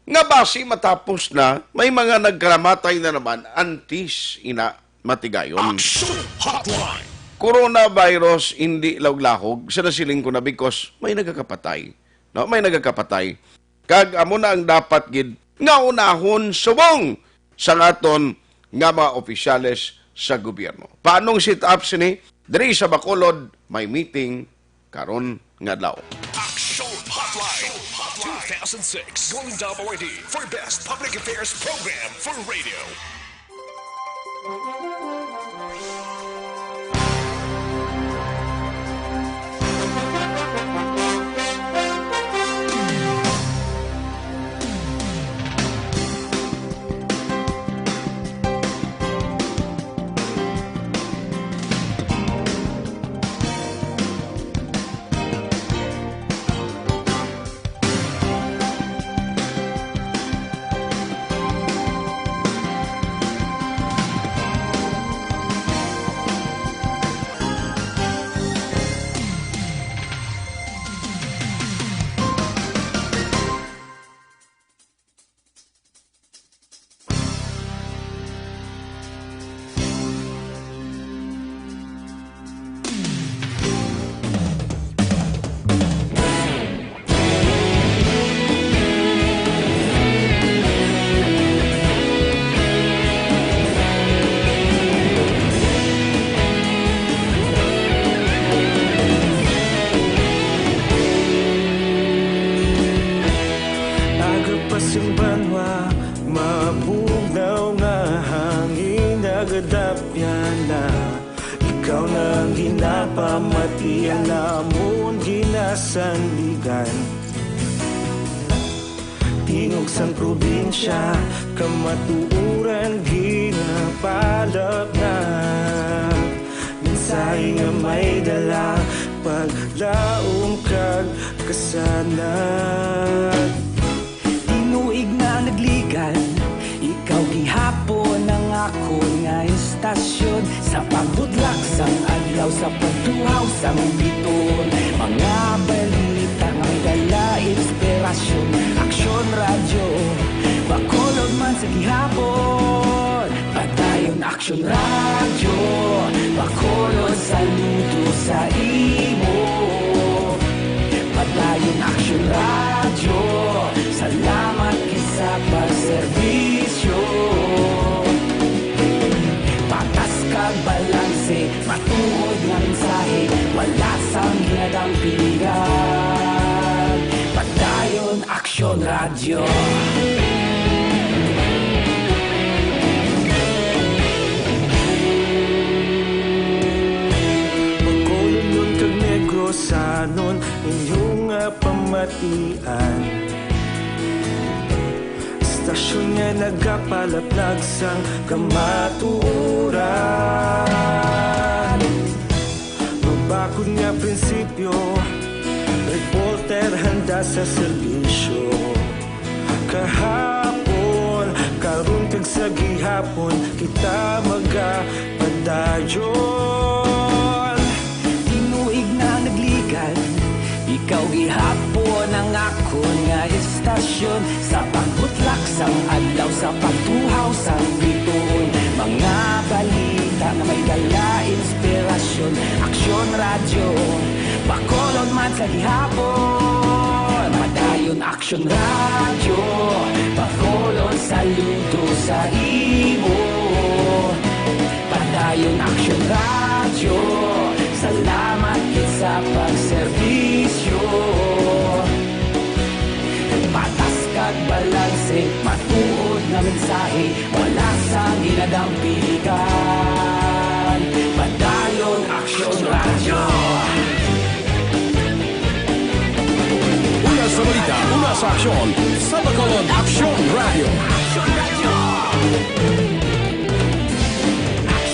Nga basi matapos na, may mga nagkaramatay na naman antes ina matigayon. Action Hotline. Coronavirus, hindi laog-lahog sa nasiling ko na because may nagakapatay. No, may nagakapatay. Kag amo na ang dapat gid nga unahon subong sang aton nga mga opisyales sa gobyerno. Paanong set up sini? Diri sa Bacolod, may meeting karon nga adlaw. Action Hotline two thousand six Golden Dome Awardee for Best Public Affairs Program for Radio. Aga pa sing banwa, mabugnaw nga hangin nagadapyan na. Ikaw na ang ginapamatian namon, ginasandigan. Tingog sang probinsya, kamatuoran ginapalapnap. Mensahe nga may dala, paglaom kag kasanag. Tinuig na nagligan, ikaw gihapon ang akon nga estasyon. Sa pagbutlak sang adlaw, sa pagtuhaw sang biton, mga balita nga may dala inspirasyon. Aksyon Radyo, Bacolod man sa gihapon. Padayon Aksyon Radyo, Bacolod, saludo sa imo. Padayon Aksyon Radyo, salamat gid sa pagserbisyo. Patas kag balanse, matuod nga mensahe, wala sang ginadampigan. Padayon Aksyon Radyo. Bacolod kag Negros, sanon inyo nga pamatian. Estasyon nga nagapalaplag sang kamatuoran. Mabakod nga prinsipyo, reporter handa sa serbisyo. Kahapon, karon kag sa gihapon, kita magapadayon. Dayon, tinuig na nagligan, ikaw gihapon ang akon nga istasyon. Sa pagbutlak sang adlaw, sa pagtuhaw sang bituon, mga balita nga may dala inspirasyon. Aksyon Radyo, Bacolod man sa gihapon. Padayon Aksyon Radyo, Bacolod, saludo sa imo. Padayon Aksyon Radyo, salamat gid sa pagserbisyo. Patas kag balanse, matuod nga mensahe, wala sang ginadampigan. Padayon Aksyon Radyo. Una sa balita, una sa aksyon, sa Bacolod Aksyon Radyo.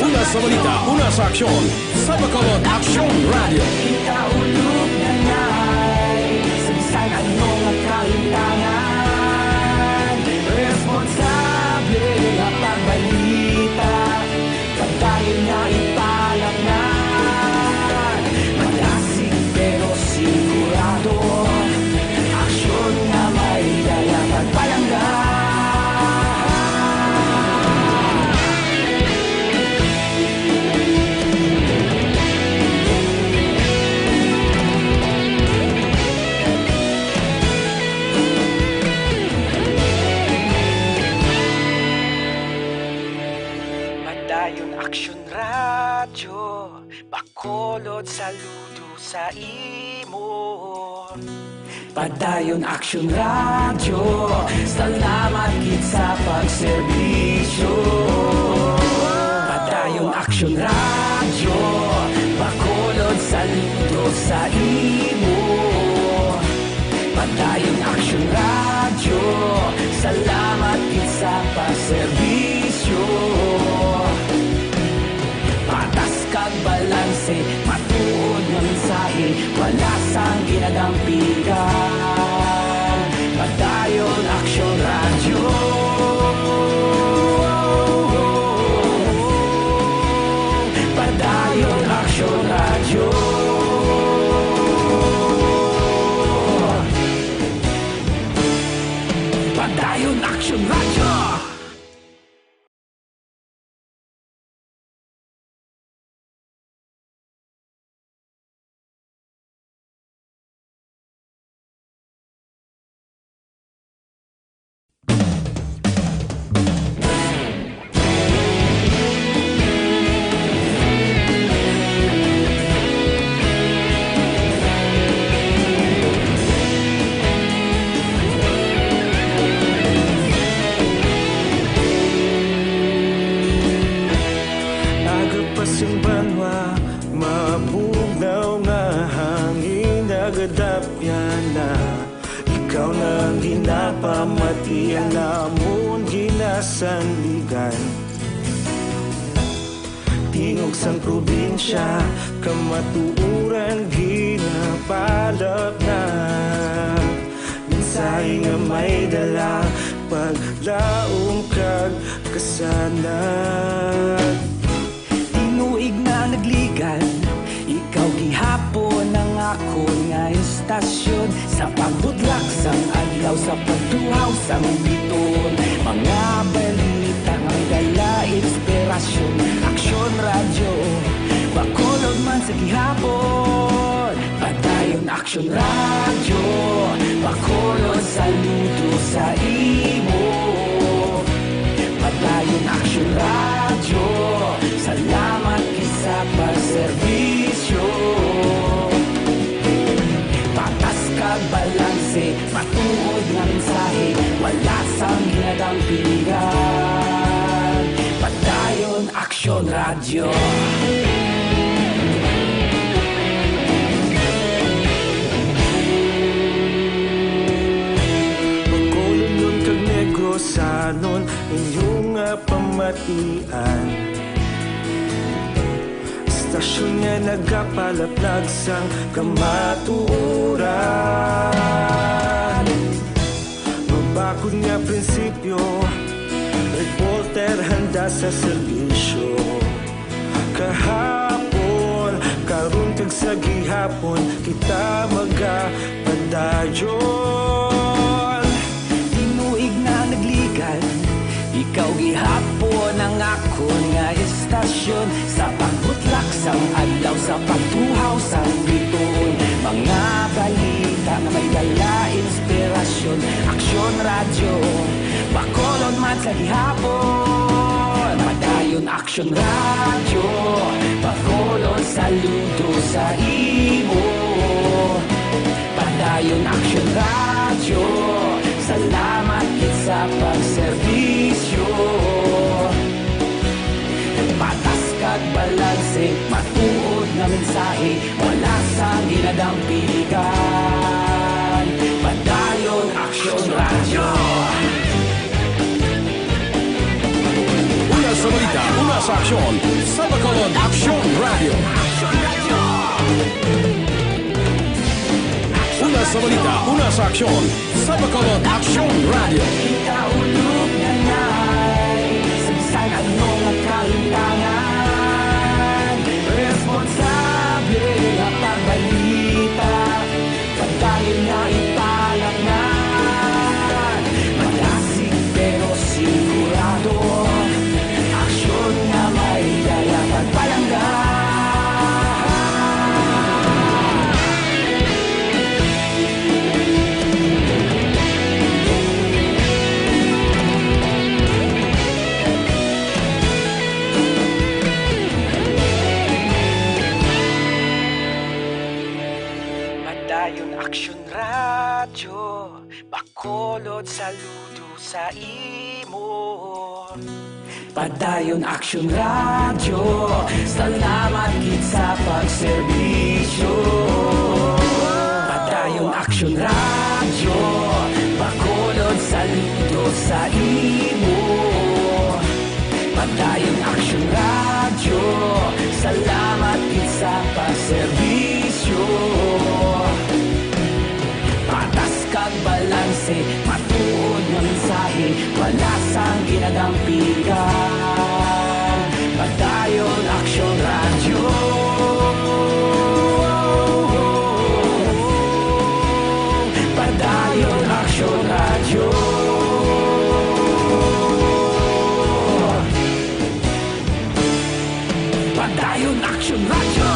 Una sa balita, una sa aksyon, sa Bacolod Aksyon Radyo. Kita ulog na ngay, sa bisan ano nga kalintangan, responsable nga pagbalita. Padayon nga ipalapnan, madasig pero sigurado. Aksyon nga may dala pagpalangga. Padayon Aksyon Radyo, Bacolod, saludo sa imo. Padayon Aksyon Radyo, salamat gid sa pagserbisyo. Padayon Aksyon Radyo, Bacolod, saludo sa imo. Padayon Aksyon Radyo, salamat gid sa pagserbisyo. Patas kag balanse, matuod nga mensahe, wala sang ginadampigan. Padayon Aksyon Radyo. Padayon Aksyon Radyo. Padayon Aksyon Radyo. Aga pa sing banwa, mabugnaw nga hangin nagadapyan na. Ikaw na ang ginapamatian namon ginasandigan. Tingog sang probinsya, kamatuoran ginapalapnag. Mensahe nga may dala, paglaom kag kasanag. Tinuig na nagligan, ikaw gihapon ang akon nga istasyon. Sa pagbutlak sang adlaw, sa pagtuhaw sang bituon, mga balita nga may dala inspirasyon. Aksyon Radyo, Bacolod man sa gihapon. Padayon Aksyon Radyo, Bacolod, saludo sa imo. Padayon Aksyon Radyo, salamat gid sa pagserbisyo. Patas kag balanse, matuod nga mensahe, wala sang ginadampigan. Padayon Aksyon Radyo. Bacolodnon kag Negrosanon, inyo nga pamatian. Istasyon nga nagapalaplag sang kamatuoran. Mabakod nga prinsipyo, reporter handa sa serbisyo. Kahapon, karon kag sa gihapon, kita magapadayon. Tinuig na nagligan, ikaw gihapon ang akon nga estasyon. Sa pagbutlak sang adlaw, sa pagtuhaw sang bituon, mga balita nga may dala inspirasyon. Aksyon Radyo, Bacolod man sa gihapon. Padayon Aksyon Radyo, Bacolod, saludo sa imo. Padayon Aksyon Radyo, salamat gid sa pagserbisyo. Patas kag balanse, matuod nga mensahe, wala sang ginadampigan. Padayon Aksyon Radyo. Una sa balita, una sa aksyon, sa Bacolod Aksyon Radyo. Una sa balita, una sa aksyon, sa Bacolod Aksyon Radyo. Kaulog na nay, sa bisan ano nga kalimtangan, responsable nga pagbalita. Padayon nga ipalatnan, madasig pero sigurado. Aksyon nga may dala pagpalangga. Padayon Aksyon Radyo, Bacolod, saludo sa imo. Padayon Aksyon Radyo, salamat gid sa pagserbisyo. Padayon Aksyon Radyo, Bacolod, saludo sa imo. Padayon Aksyon Radyo, salamat gid sa pagserbisyo. Patas kag balanse, matuod nga mensahe, wala sang ginadampigan. Padayon Aksyon Radyo. Padayon Aksyon Radyo. Padayon Aksyon Radyo.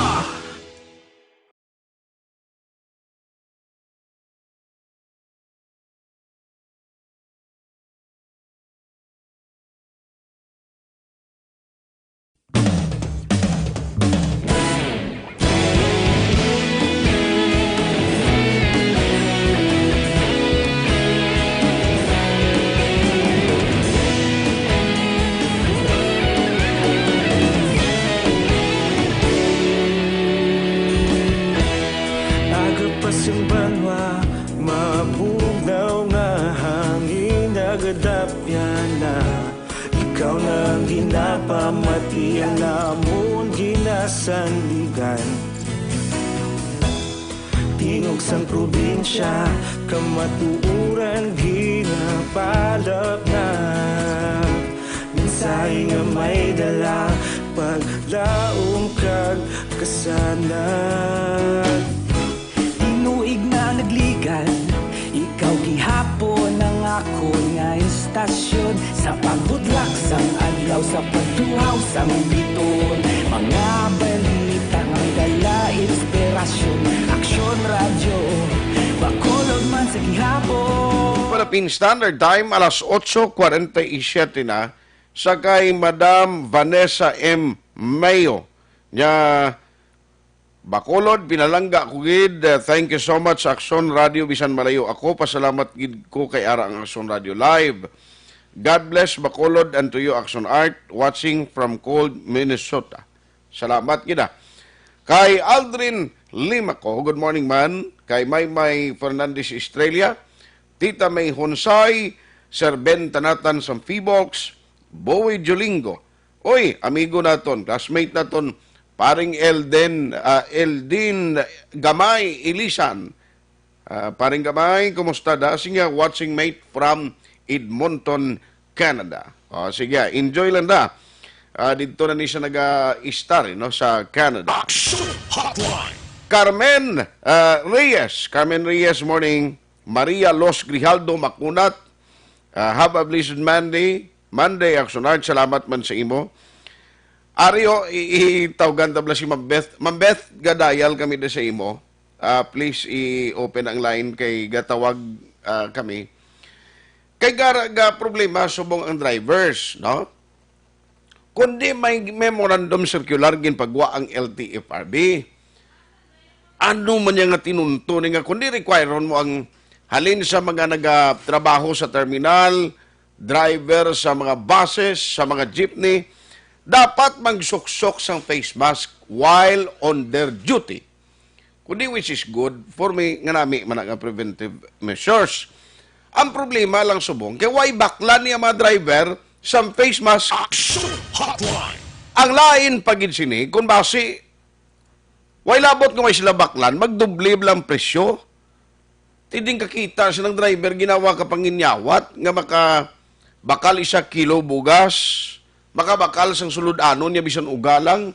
Agapas ang banwa, mabugnaw nga hangin, nagadapyan na. Ikaw na ang ginapamati, ang amon ginasandigan. Tingog sang probinsya, kamatuoran ginapalapnag. Mensahe nga may dala, paglaom kag kasanag. Tinuig na nagligan, ikaw gihapon ang akon nga estasyon. Sa pagbutlak sang adlaw, sa pagtuhaw sang bituon, mga balita nga may dala inspirasyon. Aksyon Radyo, Bacolod man sa gihapon. Philippine Standard Time, alas otso kwarenta y siete na, sa kay Madam Vanessa M. Mayo. Nya, Bacolod, pinalangga ko gid. Uh, thank you so much, Aksyon Radio, bisan malayo ako. Pasalamat gid ko kay ara ang Aksyon Radio Live. God bless Bacolod and to you, Aksyon Art, watching from cold Minnesota. Salamat gid, ah. Kay Aldrin Limaco, good morning, man. Kay Maymay Fernandez Estrella, Tita May Honsay, Sir Ben Tanatan sa Fibox, Boy Jolingo. Oy, amigo naton, classmate naton, paring Elden, ah, Eldin Gamay Ilisan. Ah, paring Gamay, kumusta da? Sige, watching mate from Edmonton, Canada. O, sige, enjoy lang da. Ah, didto na ni siya naga-istar, no, sa Canada. Action Hotline. Carmen, ah, Reyes. Carmen Reyes, morning. Maria Los Grijaldo Makunat. Ah, have a blessed Monday. Monday, Action Art. Salamat man sa imo. Ari, o, i-, itawgan ta bala si Ma'am Beth. Ma'am Beth, ga-dial kami da sa imo. Ah, please i-open ang line kay gatawag, ah, kami. Kay gara ga problema subong ang drivers, no? Kundi may memorandum circular ginpagwa ang L T F R B. Ano man niya nga tinunto ni nga kundi requiron mo ang halin sa mga nagatrabaho sa terminal, driver sa mga buses, sa mga jeepney, dapat magsuksok sang face mask while on their duty. Kundi which is good for me nga nami man nga preventive measures. Ang problema lang subong kay why baklan niya mga driver sa face mask. Action Hotline. Ang lain pa gid sini kung basi why labot nga way sila baklan, magdoble lang presyo. Tiding kakita sa nang driver ginawa ka panginyawat nga maka bakal isa kilo bugas, makabakal sang sulod-anon niya bisan uga lang.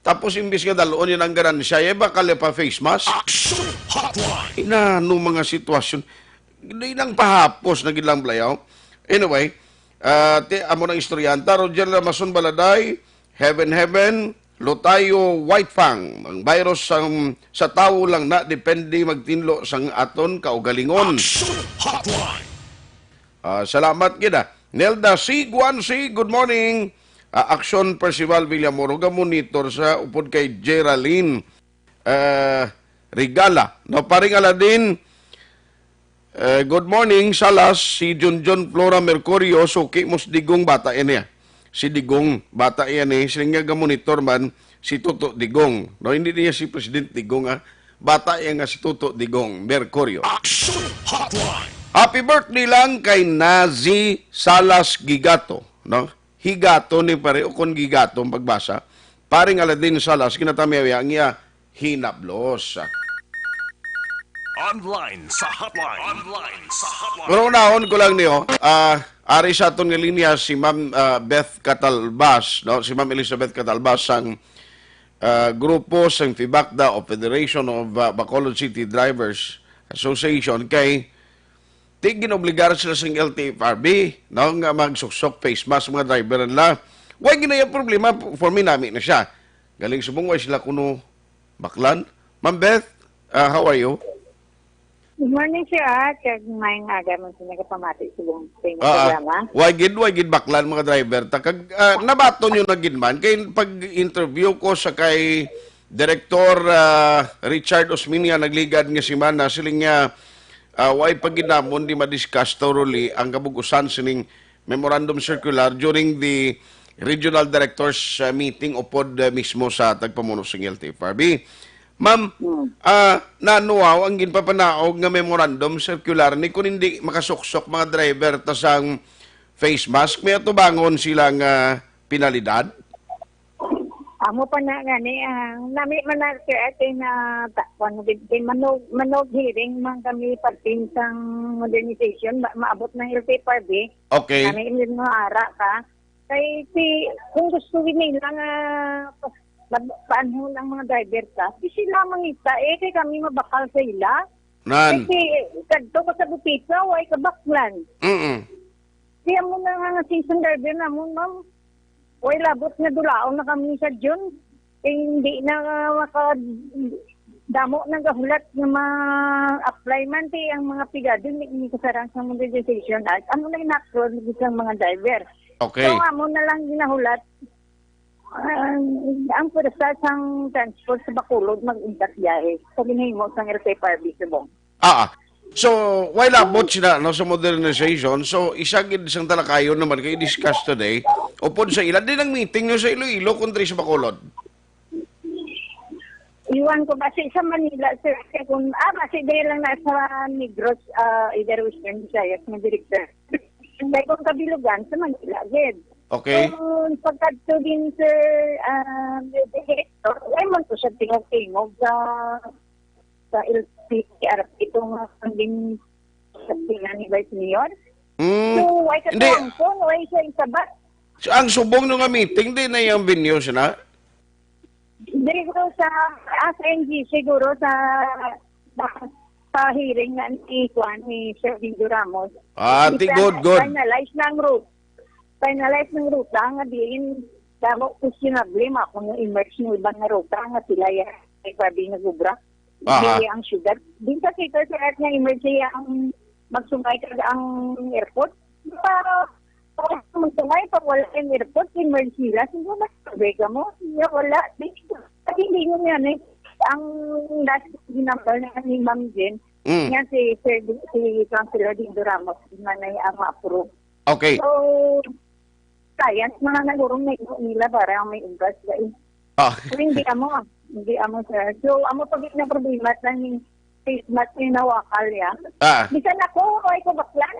Tapos imbis nga dalon niya ang ganansya, iya bakal niya pa face mask. Action Hotline. Inano mga sitwasyon. Di nang pahapos na gid lang, Blayaw. Anyway, ah, ti, amo nang istoryahan ta. Roger Lamason Baladay, Heaven Heaven, Lutayo Whitefang. Ang virus sa, sa tawo lang na depende magtinlo sang aton kaugalingon. Action Hotline. Ah, salamat gid, ah. Nelda Siguan, si, good morning. Ah, Action Percival Villamoro, ga-monitor sa upod kay Geraldine, ah, Regala. No, paring Aladin, eh, good morning, Salas, si Junjun Flora Mercurio, suki mo si Digong, bata ini, ah. Si Digong, bata ini, sila nga ga-monitor man, si Toto Digong. No, hindi niya si President Digong, ah. Bata iya nga si Toto Digong Mercurio. Action Hotline. Happy birthday lang kay Nazi Salas Gigato, no? Higato ni pare, o kon Gigato ang pagbasa. Paring Aladin Salas, kinatamiyaw ang iya hinablos. Online sa hotline. Online sa hotline. Pero unahon ko lang niyo, ah, ari sa aton nga linya si Ma'am, ah, Beth Catalbas, no? Si Ma'am Elizabeth Catalbas sang, ah, grupo sang FEBACDA o Federation of, ah, Bacolod City Drivers Association kay ti ginobligar sila sang L T F R B, no, nga magsuksok face mask mga driver nila. Why ginaya problema? For me, nami na siya. Galing subong, why sila kuno baklan? Ma'am Beth, ah, how are you? Good morning, sir, ah. Kag maayong aga man sa nagapamati sa buong sa inyong Ah, ah. programa. Why gid, why gid baklan mga driver? Ta kag, ah, nabaton nyo na gid man kay pag-interview ko sa kay Director, ah, Richard Osminia nagligad nga semana, siling nga, ah, way pa gid namon di ma-discuss thoroughly ang kabug-usan sining memorandum circular during the regional directors, ah, meeting upod, ah, mismo sa tagpamuno sing L T F R B. Ma'am, Hmm. ah, nanuaw ang ginpapanaog nga memorandum circular ni kun hindi makasuksok mga driver ta sang face mask, may atubangon sila nga penalidad? Amo pa na gani, ang nami man na, sir, ate, na ta-, kuwan, di, di, manog, manog hearing man kami pagpin sang modernization, ma-, maabot ng L T F R B. Okay. Nami man nga ara ka. Kay si, kung gusto nila nga pa-, ma-, paanhon ang mga driver ka, di sila mangita, eh, kay kami mabakal sa ila. Nan. Kasi, kadto ka sa butisa, way kabaklan. Mm-mm. Kaya mo na nga nga season driver namon, ma'am. Way labot nga dulaon na kami sa June. Kay hindi na maka-, damo nang gahulat nga ma-apply man, ti ang mga pigado, hindi, hindi kasarang sa modernization act. Ano na ina-approve sa mga driver? Okay. So, amo na lang ginahulat. Ang, ang pwersa sang transport sa Bacolod mag-ingat biyahe sa ginhimo sang L T F R B subong. Ah, ah. So, why labot sila, no, sa modernization? So, isa gid sang talakayon naman kay discuss today. Upod sa ila, din ang meeting nyo sa Iloilo, kung diri sa Bacolod. Iwan ko, basi sa Manila, sir. Kaya kung, ah, basi diri lang na sa Negros, ah, either Western Visayas, nga direktor. Kaya kung kabilugan, sa Manila, gid. Okay. So, pagkadto din, sir, ah, Director, ay man ko siya tingog-tingog sa, sa L T R P, itong, ah, din sa tingnan ni Vice Mayor. Mm, So, why ka hindi. Tuwangkon? Why siya isabat? So, ang subong nyo nga meeting, di na yung venue sina? Siguro sa, ah, sa N G, siguro sa, sa, sa hearing na ni Juan, ni Sir Dindo Ramos. Ah, ti good, good. Finalize na ang route. Finalize ng ruta nga diin, damo questionable, ma, kung yung emerge ng ibang nga ruta nga sila ya, ay sabi nga gubra. Aha. Di ang syudad. Din sa kita sa nga emerge ang magsungay ka ang airport. Pa, pa magsungay, pa wala ang airport, emerge sila. Siguro mas sabi ka mo, niya wala. Di, pati hindi nyo yan eh. Ang last number na ni Ma'am Jen, Mm. nga si Sir, si Councilor Dindo Ramos, nga na ang ma-approve. Okay. So, science, mga nagurong na ino nila para ang may ugas, guys. Ah, So, hindi amo, ah. Hindi amo, sir. So, amo pag yung problema lang yung face mask yung nawakal, ya. ah. Bisan ako, ay ko baklan.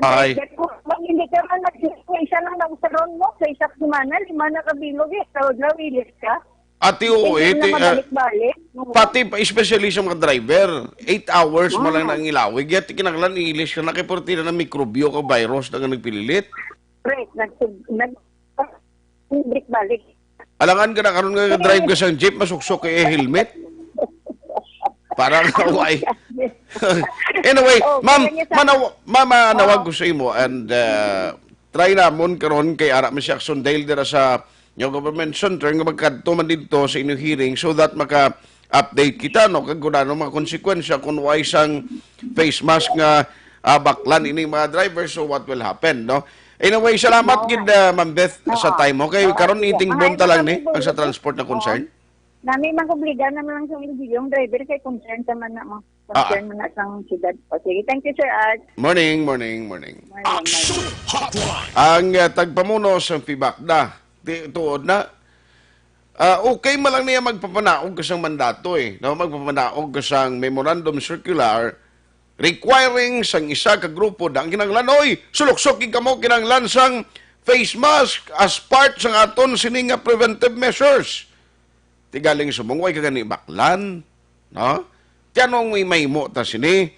Ay. Dati, dati ko, pag hindi ka man nag-, isa lang na usaron mo, sa isang semana, lima na kabilog, eh. Sa udlaw, ilis ka. Ati, oo, Hindi eh, na ti-, ah, mabalik-balik. Oo. pati pa, especially sa mga driver, eight hours mo lang Ah. nang ilawig. Yati kinahanglan ilis ka na kay porti na ng mikrobyo ka virus na nga nagpililit. Correct. Nag-, nag-, balik-balik. Alangan ka na karon nga drive ka sang jeep, masuksok kay helmet. Parang away. Anyway, Oh, ma'am, kaya niya sa- manaw ma'am, manawag Oh. ko sa imo and uh, try namon karon kay ara man si Action Dale dira sa New Government Center nga magkadto man didto sa inyong hearing so that maka-update kita, no, kag kung ano mga konsekwensya kung wala sang face mask nga ah, baklan ini mga driver, so what will happen, no? Anyway, salamat Oo. Gid, ah, Ma'am Beth, sa Oo. time mo. Kay Oo, karon sige. iting Mga bon ta lang ano ni kami, ang sa Beth? Transport na Concern. Nami, makubligan naman lang sa L G U, yung driver kay concern naman na mo. Ah. Concern mo na sa siyudad. O sige, thank you, Sir Art. Morning, morning, morning. Morning, morning. Hotline. Ang uh, tagpamuno sa PBACDA, ti-, tuod na, ah, okay man lang niya magpapanaog ka sang mandato eh, no? Magpapanaog ka sang memorandum circular requiring sang isa ka grupo na ang kinahanglan, oy, suluksok gid kamo kinahanglan sang face mask as part sang aton sini nga preventive measures. Ti galing subong, way ka gani baklan, no? Ti anong may mahimo ta sini?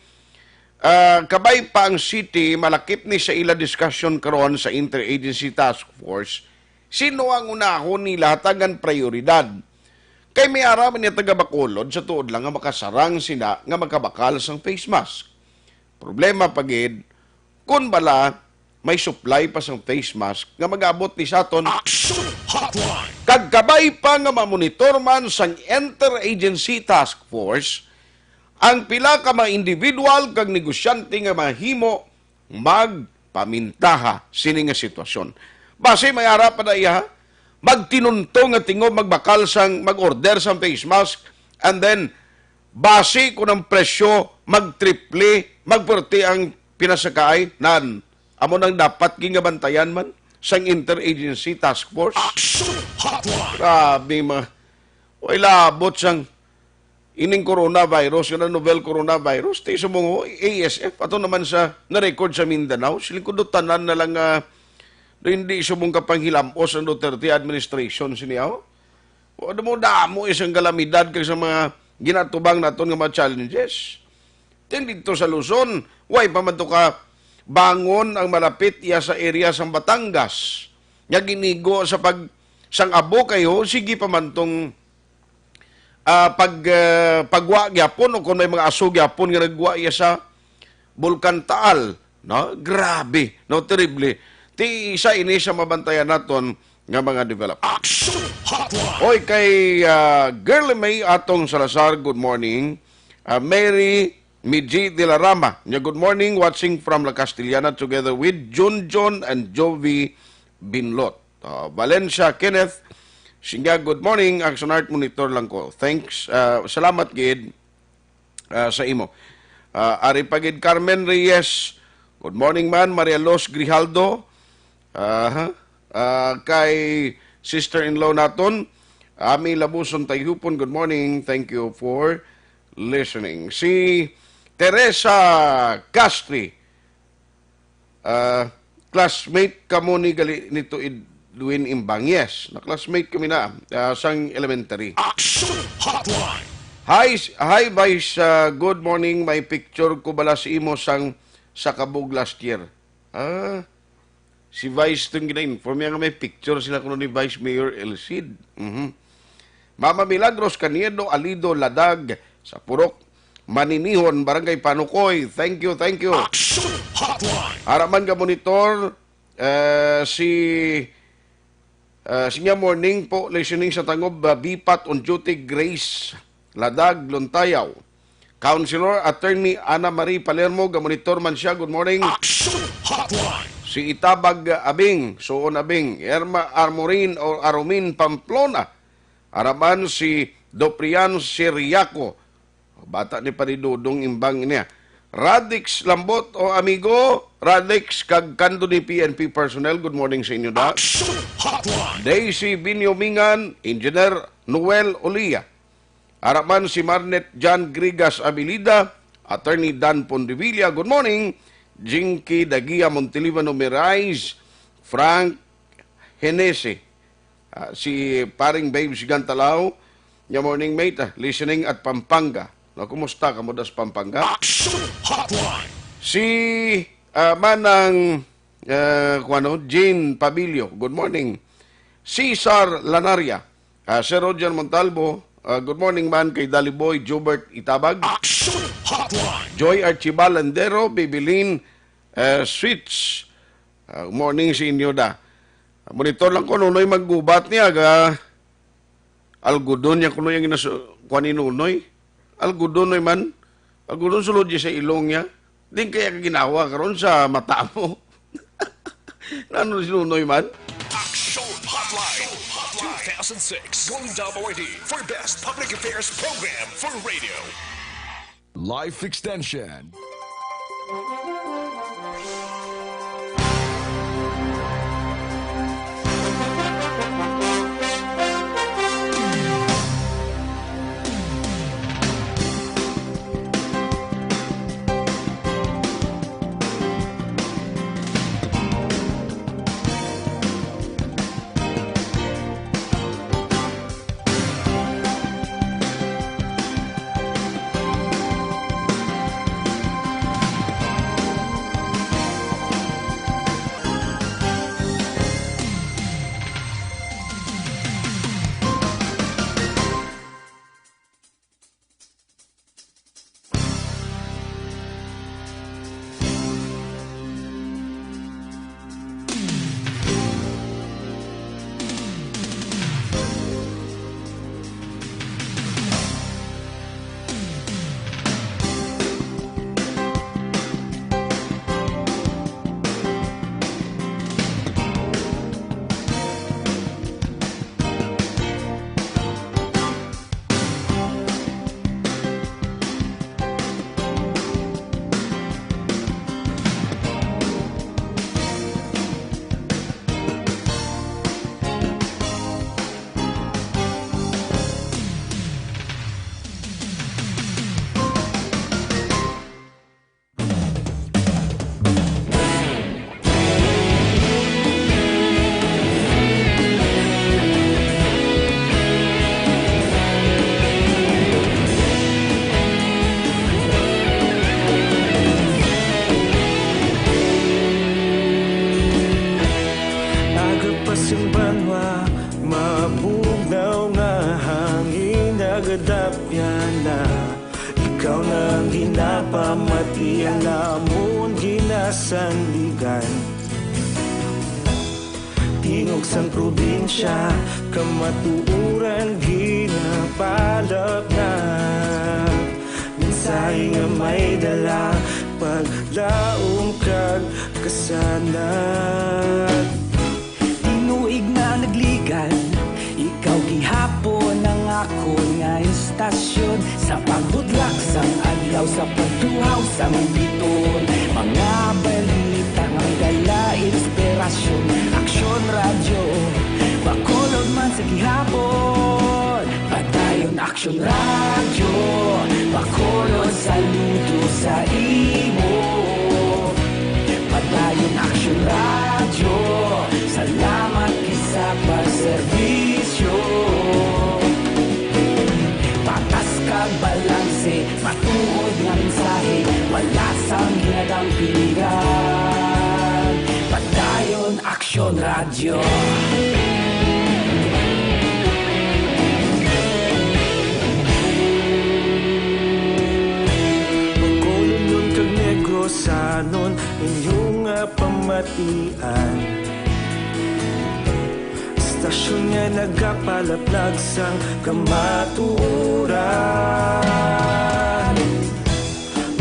Ah, kabay pa ang city, malakip ni sa ila discussion karon sa Interagency Task Force. Sino ang unahon nila hatagan prioridad? Kay may ara man niya taga Bacolod sa tuod lang nga makasarang sila nga makabakal sang face mask. Problema pa gid, kun bala may supply pa sang face mask nga mag-abot ni sa aton. Action Hotline. Kag kabay pa nga mamonitor man sang Interagency Task Force ang pila ka mga individual kag negosyante nga mahimo magpamintaha sini nga sitwasyon. Basi may ara pa na iya, magtinunto nga tingob magbakal sang mag-order sang face mask and then basi kung ang presyo magtriple, magpuerte ang pinasakay, nan, amo nang dapat gingabantayan man sang Interagency Task Force. Action Hotline. Grabe, mga, way labot sang ining coronavirus, nga novel coronavirus, ti subong A S F, ato naman sa na-record sa Mindanao, siling ko do tanan na lang nga do hindi subong kapanghilam-os ang Duterte administration sini, oh. Wa mo damo isang kalamidad kag sa mga ginatubang naton nga mga challenges. Then dito sa Luzon, way pa man to ka bangon ang malapit iya sa area sang Batangas. Nga ginigo sa pag sang abo kayo, sige pa man tong ah, pag ah, pagwa gyapon o kung may mga aso gyapon nga nagwa iya sa Bulkan Taal, no? Grabe, no? Terrible. Ti isa ini sa mabantayan naton nga mga development. Action Hotline. Oy, kay ah, Girly May Atong Salazar, good morning. Ah, Mary Miji de la Rama, niya, good morning, watching from La Castellana together with Junjun and Jovi Binlot. Ah, Valencia Kenneth, siya, good morning, Action Art, monitor lang ko. Thanks. Ah, salamat gid ah, sa imo. Ah, ari pa gid Carmen Reyes. Good morning man, Maria Los Grijaldo. Aha. Ah, kay sister-in-law naton, Ami Labuson Tayhupon, good morning. Thank you for listening. Si Teresa Castri, ah, classmate kamo ni gali nito Edwin Imbang. Yes, na-classmate kami na ah, sang elementary. Action Hotline. Hi, s- hi Vice, ah, good morning. May picture ko bala sa imo sang sa kabog last year. Ah. Si Vice itong gina-inform niya nga may picture sila kuno ni Vice Mayor El Cid. Mhm. Mama Milagros Caniedo Alido Ladag sa Purok Maninihon, Barangay Panukoy. Thank you, thank you. Action Hotline. Haraman ka monitor, eh, si, eh, sinya morning po, listening sa Tangob, uh, Bipat on duty, Grace Ladag, Lontayaw. Councilor Attorney Ana Marie Palermo, gamonitor man siya. Good morning. Action Hotline. Si Itabag Abing, Suon Abing, Irma Armorin o Arumin Pamplona. Araman si Doprian Siriaco. Bata ni Paridudong Imbang niya. Radix Lambot o amigo, Radix kag Kando ni P N P personnel. Good morning sa inyo, da. Action Hotline. Daisy Binyomingan, Engineer Noel Olia. Araman si Marnet John Grigas Abilida, Attorney Dan Pondevilla. Good morning. Jinky Dagia Monteliva Numerais, Frank Henese. Ah, si paring Babes Gantalaw, nga morning mate, ah, listening at Pampanga. No, kumusta ka mo das Pampanga? Action Hotline. Si, ah, Manang, ah, kuwano, Jean Pabilio, good morning. Cesar Lanaria, ah, Sir Roger Montalvo, ah, good morning man kay Dali Boy Jobert Itabag. Action Hotline. Joy Archibal Landero, Bibilin, eh, Switch. Ah, morning sa inyo da. Monitor lang ko, Nunoy, maggubat niya, ga algodon niya kuno yung inas-, kuha ni Nunoy. Algodon, Noy, man. Algodon sulod niya sa ilong niya. Din kaya ka ginawa karon sa mata mo. Nano si Nunoy, man? Action Hotline two thousand six Golden Dome Awardee for Best Public Affairs Program for Radio. Life Extension. Agapas ang banwa, mabugnaw nga hangin, nagadapyan na. Ikaw na ang ginapamati, ang amon ginasandigan. Tingog sang probinsya, kamatuoran ginapalapnag. Mensahe nga may dala, paglaom kag kasanag. Tinuig na nagligan, ikaw gihapon ang akon nga istasyon. Sa pagbudlak sang adlaw, sa pagtuhaw sang biton, mga balita nga dala inspirasyon. Aksyon Radyo, Bacolod man sa gihapon. Padayon Aksyon Radyo, Bacolod, saludo sa imo. Padayon Aksyon Radyo, salamat kay sa pagserbisyo. Patas kag balanse, matuod nga mensahe, wala sang ginadampingan. Padayon Aksyon Radyo. Bacolodnon kag Negrosanon, inyo nga pamatian. Istasyon nga nagapalaplag sang kamatuoran.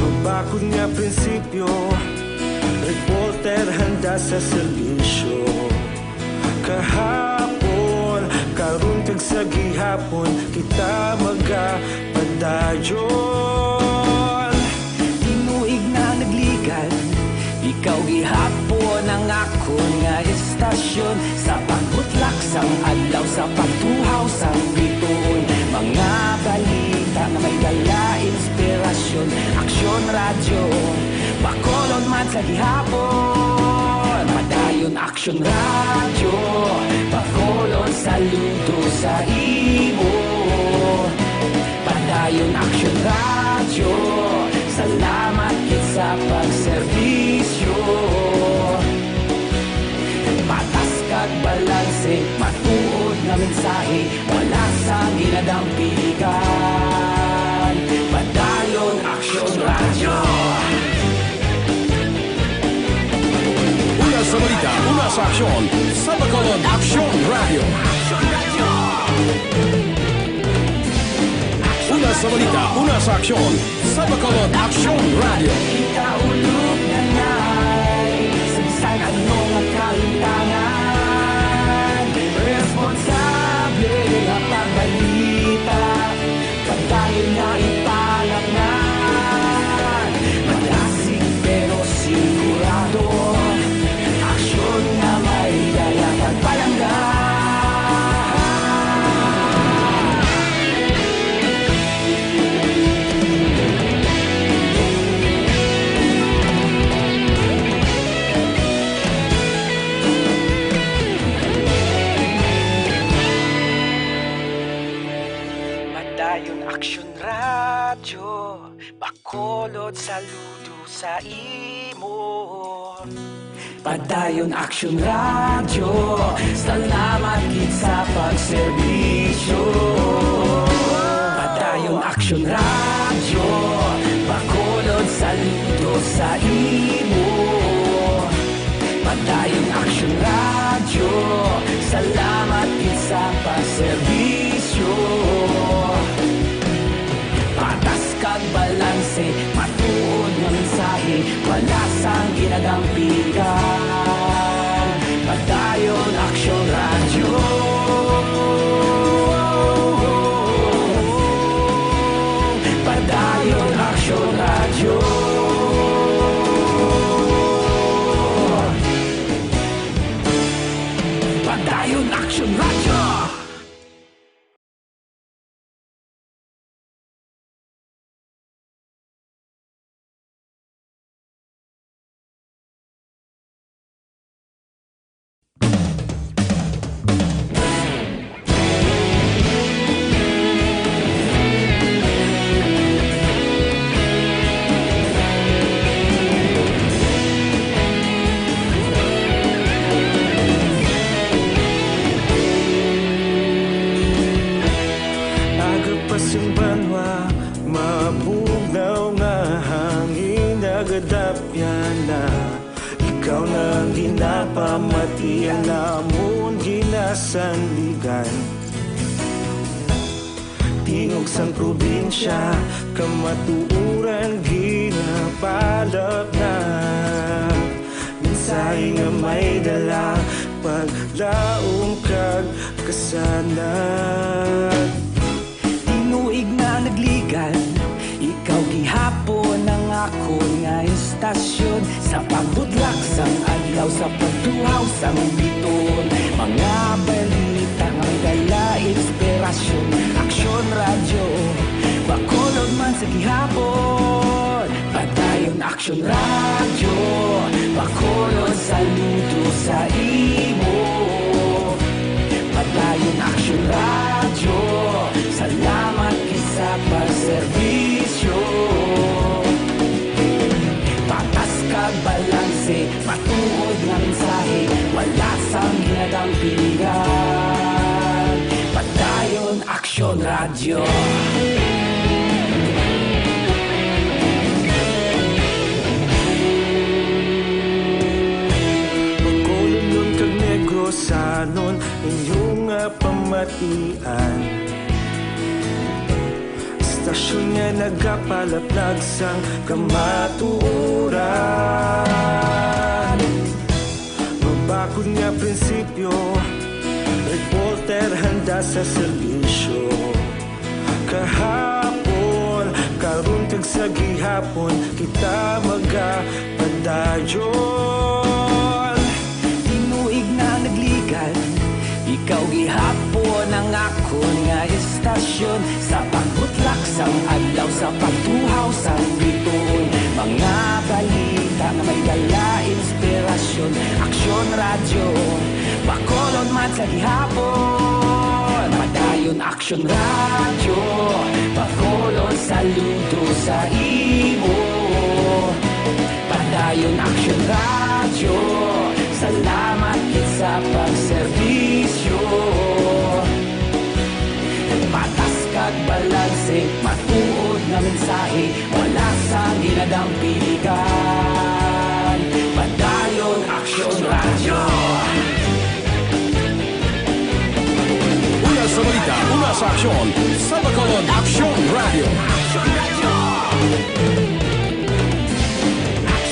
Mabakod nga prinsipyo, reporter handa sa serbisyo. Kahapon, karon kag sa gihapon, kita magapadayon. Tinuig na nagligan, ikaw gihapon ang akon nga istasyon. Sa pagbutlak sang adlaw, sa pagtuhaw sang bituon, mga balita nga may dala inspirasyon. Aksyon Radyo, Bacolod man sa gihapon. Padayon Aksyon Radyo, Bacolod, saludo sa imo. Padayon Aksyon Radyo, salamat gid sa pagserbisyo. Patas kag balanse, matuod nga mensahe, wala sang ginadampigan. Padayon Aksyon Radyo. Una sa balita, una sa aksyon, sa Bacolod Aksyon Radyo. Una sa balita, una sa aksyon, sa Bacolod Aksyon Radyo. Ikaulog na ngay, sa bisan ano nga kahitangan, responsable nga pagbalita, padayon nga ipalaknad. Madasig pero sigurado, aksyon nga may dala pagpalangga. Padayon Aksyon Radyo, Bacolod, saludo sa imo. Padayon Aksyon Radyo, salamat gid sa pagserbisyo. Padayon Aksyon Radyo, Bacolod, saludo sa imo. Padayon Aksyon Radyo, salamat gid sa pagserbisyo. Patas kag balanse, matuod nga mensahe, wala sang ginadampigan. Padayon Aksyon Radyo. Padayon Aksyon Radyo. Padayon Aksyon Radyo. Aga pa sing banwa, mabugnaw nga hangin, nagadapyan na. Ikaw na ang ginapamatian, amon ginasandigan. Tingog sang probinsya, kamatuoran ginapalapnag. Mensahe nga may dala, paglaom kag kasanag. Tinuig na nagligan, ikaw gihapon ang akon nga istasyon. Sa pagbutlak sang adlaw, sa pagtuhaw sang bituon, mga balita nga may dala inspirasyon. Aksyon Radyo, Bacolod man sa gihapon. Padayon Aksyon Radyo, Bacolod, saludo sa imo. Padayon Aksyon Radyo, salamat gid sa pagserbisyo. Patas kag balanse, matuod nga mensahe, wala Bacolodon kag Negrosanon, inyo nga pamatian. Istasyon nga nagapalaplag sang kamatuoran. Mabakod nga prinsipyo, reporter handa sa serbisyo. Kahapon, karon kag sa gihapon, kita magapadayon. Tinuig na nagligan, ikaw gihapon ang akon nga istasyon. Sa pagbutlak sang adlaw, sa pagtuhaw sang bituon, mga balita nga may dala inspirasyon. Aksyon Radyo, Bacolod man sa gihapon. Padayon Aksyon Radyo, Bacolod saludo sa imo. Padayon Aksyon Radyo, salamat gid sa pagserbisyo. Patas kag balanse, matuod nga mensahe, wala sang ginadampigan. Padayon Aksyon Radyo. Una sa balita, una sa aksyon, sa Bacolod Aksyon Radyo.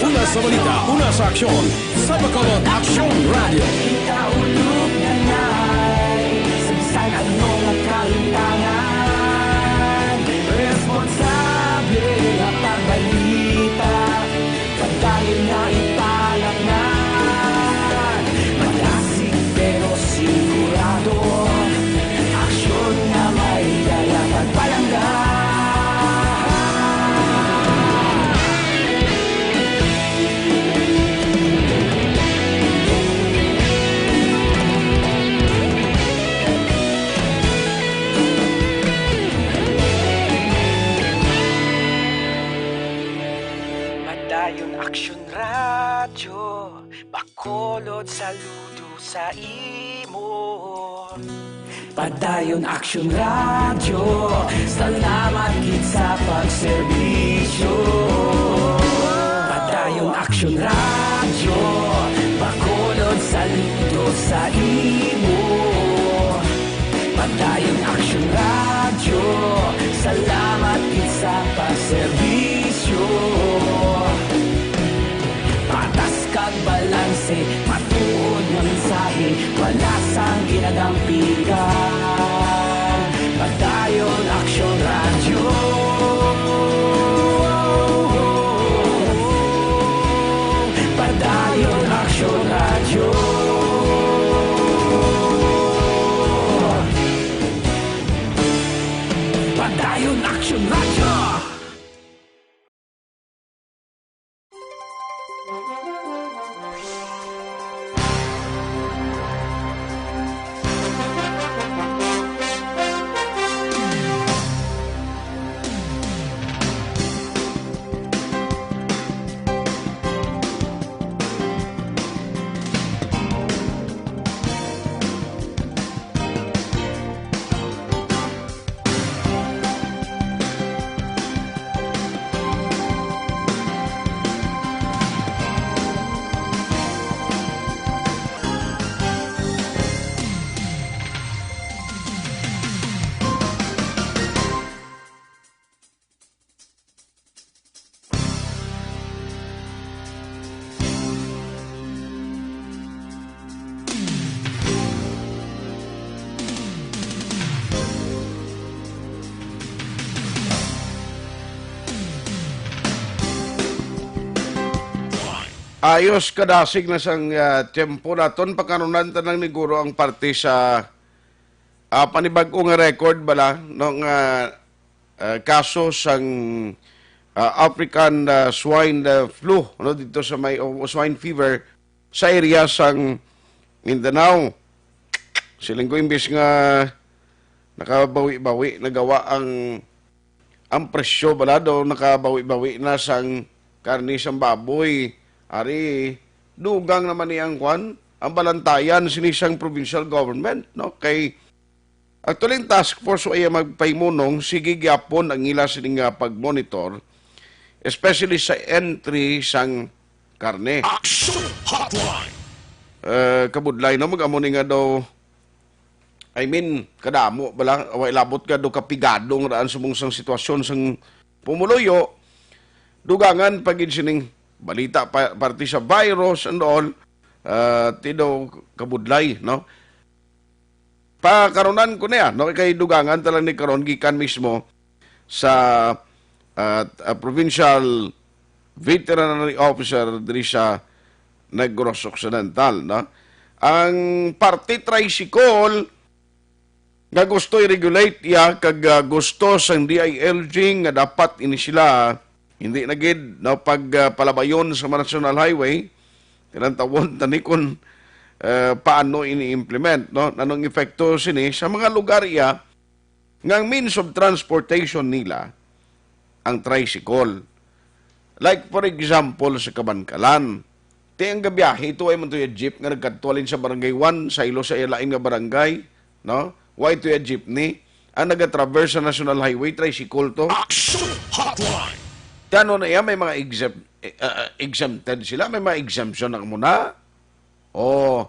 Una sa balita, una sa aksyon, sa Bacolod Aksyon Radyo. Kita ulog nanay, sa bisan ano nga kalimtangan, responsable nga pagbalita. Padayon nga ipalaknan, madasig pero sigurado. Aksyon nga may dala pagpalangga. Padayon Aksyon Radyo, Bacolod saludo sa imo. Padayon Aksyon Radyo, salamat gid sa pagserbisyo. Padayon Aksyon Radyo, Bacolod saludo sa imo. Padayon Aksyon Radyo, salamat gid sa pagserbisyo. Patas kag balanse, matuod nga mensahe, wala sang ginadampigan. Padayon Aksyon Radyo. Padayon Aksyon Radyo. Padayon Aksyon Radyo. Ayos, kadasig na sang, ah, tiyempo naton. Pakanunan ta lang ni Guro ang parte sa, ah, panibag-o nga record bala, no, nga, ah, kaso sang, ah, African, ah, swine, ah, flu, no, dito sa may, o swine fever sa area sang Mindanao. Siling ko, imbis nga nakabawi-bawi, nagawa ang ang presyo bala daw nakabawi-bawi na sang karne sang baboy. Ari, dugang naman ni ang kwan, ang balantayan sini sang provincial government, no? Kay Actually, ang task force wa iya magpahimunong, sige gyapon ang ila sini nga pag-monitor, especially sa entry sang karne. Action Hotline. Eh, kabudlay na, mag-amo ni nga daw, I mean, kadamo bala, wa ilabot nga daw kapigado nga daan subong sang sitwasyon sang pumuluyo, dugangan pa gid sining balita pa, parte sa virus and all, ah, ti daw kabudlay, no? Pakaronan ko niya, no? Kay dugangan ta lang ni karon gikan mismo sa, ah, ah, provincial veterinary officer diri sa Negros Occidental, no? Ang parte tricycle nga gusto i-regulate iya kag, ah, gusto sang D I L G nga dapat ini sila hindi na gid, no, pag, ah, palabayon sa mga national highway, tinantawon tani kung, ah, paano ini-implement, no? Nanong epekto sini sa mga lugar iya nga ang means of transportation nila ang tricycle. Like, for example, sa Kabankalan. Ti ang gabiyahe, ito ay man to yung jeep nga nagkadto halin sa barangay one, sa ilo sa iya lain nga barangay, no? Why to yung jeepney? Ang nagatraverse sa National Highway, tricycle to. Action Hotline. Ti ano na iya, may mga exempt, eh, ah, ah, exempted sila, may mga exemption na muna. Oh,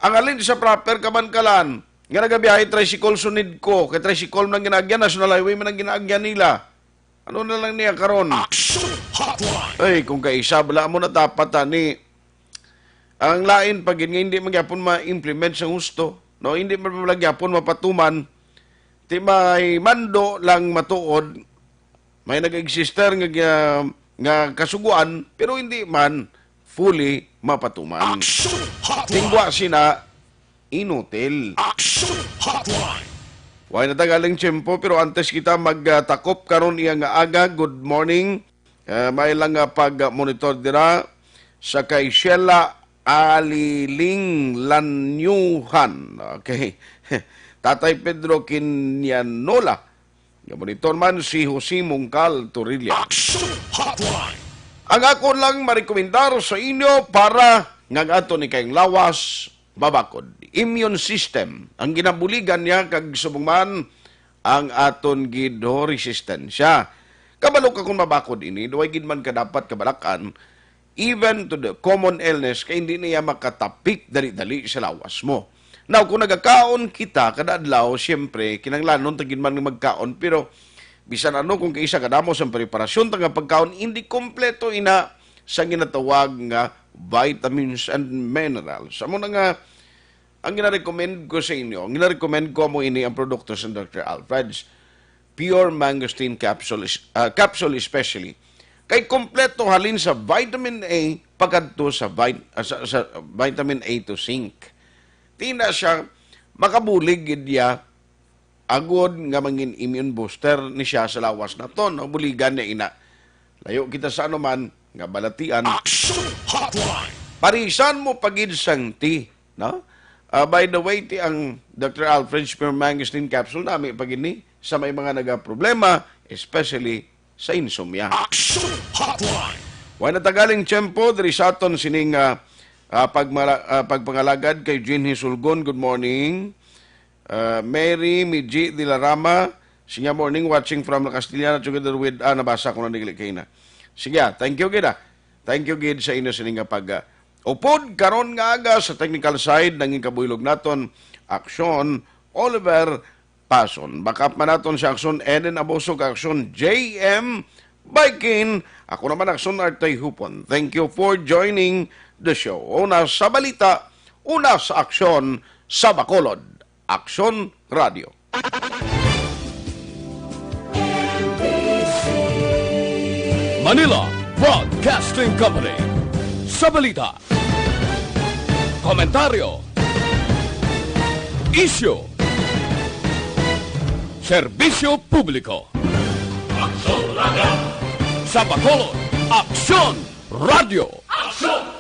ang halin sa proper Kabankalan, nga nagabiyahe tricycle sunid ko, kay tricycle man ang ginaagyan, National Highway man ang ginaagyan nila. Ano na lang niya karon? Action Hotline. Ay, kung kaisa, bala mo na dapat, ani. Ang lain pa gid nga hindi man gyapon ma-implement sa husto, no? Hindi man pala gyapon mapatuman. Ti may mando lang matuod, may nag-existe nga, nga, nga kasuguan, pero hindi man fully mapatuman. Action Hotline. Tingwa sina, inutil. Action Hotline. Way na tagaling tiyempo, pero antes kita magtakop karon iya nga aga, good morning. Eh, may lang nga pag-monitor dira sa kay Sheila Aliling Lanyuhan. Okay. Tatay Pedro Kinyanola. Nga monitor man si Jose Mungkal Torilla. Action Hotline. Ang ako lang marekomendar sa inyo para nga ang ato ni kayong lawas mabakod. Immune system ang ginabuligan niya, kag subong man ang aton gid ho resistensya. Kabalo ka kung mabakod ini, duway gid man ka dapat kabalakan, even to the common illness, kay hindi niya makatapik dali-dali sa lawas mo. Now, kung nagakaon kita kada adlaw, siyempre, kinahanglanon ta gid man nga magkaon, pero bisan ano, kung kaisa kadamo sa preparasyon ta nga pagkaon, hindi kompleto ina sa ginatawag nga vitamins and minerals. Amo na nga, ang ginarecommend ko sa inyo, ang ginarecommend ko mo ini ang produkto sa Doctor Alfred's Pure Mangosteen Capsule, is- ah, Capsule especially. Kay kompleto halin sa vitamin A pagkadto sa vit-, ah, sa, sa vitamin A to zinc. Tina siya, makabulig gid niya agod nga mangin immune booster ni siya sa lawas naton, no? Buligan niya ina. Layo kita sa anuman nga balatian. Action Hotline. Parisan mo pa gid sang tea, no? Ah, by the way, ti ang Doctor Alfred Spear Mangosteen Capsule, nami pa gid ni sa may mga nagaproblema, especially sa insomnia. Action Hotline. Way na tagaling tiyempo diri sa aton sining, ah, ah, pagmala-, ah, pagpangalagad kay Jean Hisulgon. Good morning. Uh, Mary Miji Dilarama, siya, "Morning, watching from La Castellana together with," ah, nabasa ko na, nagili kay na. Sige, ah, thank you gid, ah. Thank you gid sa inyo sini nga pag, ah, upod karon nga aga sa technical side, nangin kabuylog naton, Aksyon, Oliver Pason. Backup man naton si Aksyon Eden Aboso, Aksyon J M Baikin. Ako naman, Aksyon Artoy Hupon. Thank you for joining the show. Una sa balita, una sa aksyon, sa Bacolod. Aksyon Radio. Manila Broadcasting Company. Sa balita, komentaryo, isyu, serbisyo publiko. Aksyon Radio. Sa Bacolod, Aksyon Radio. Aksyon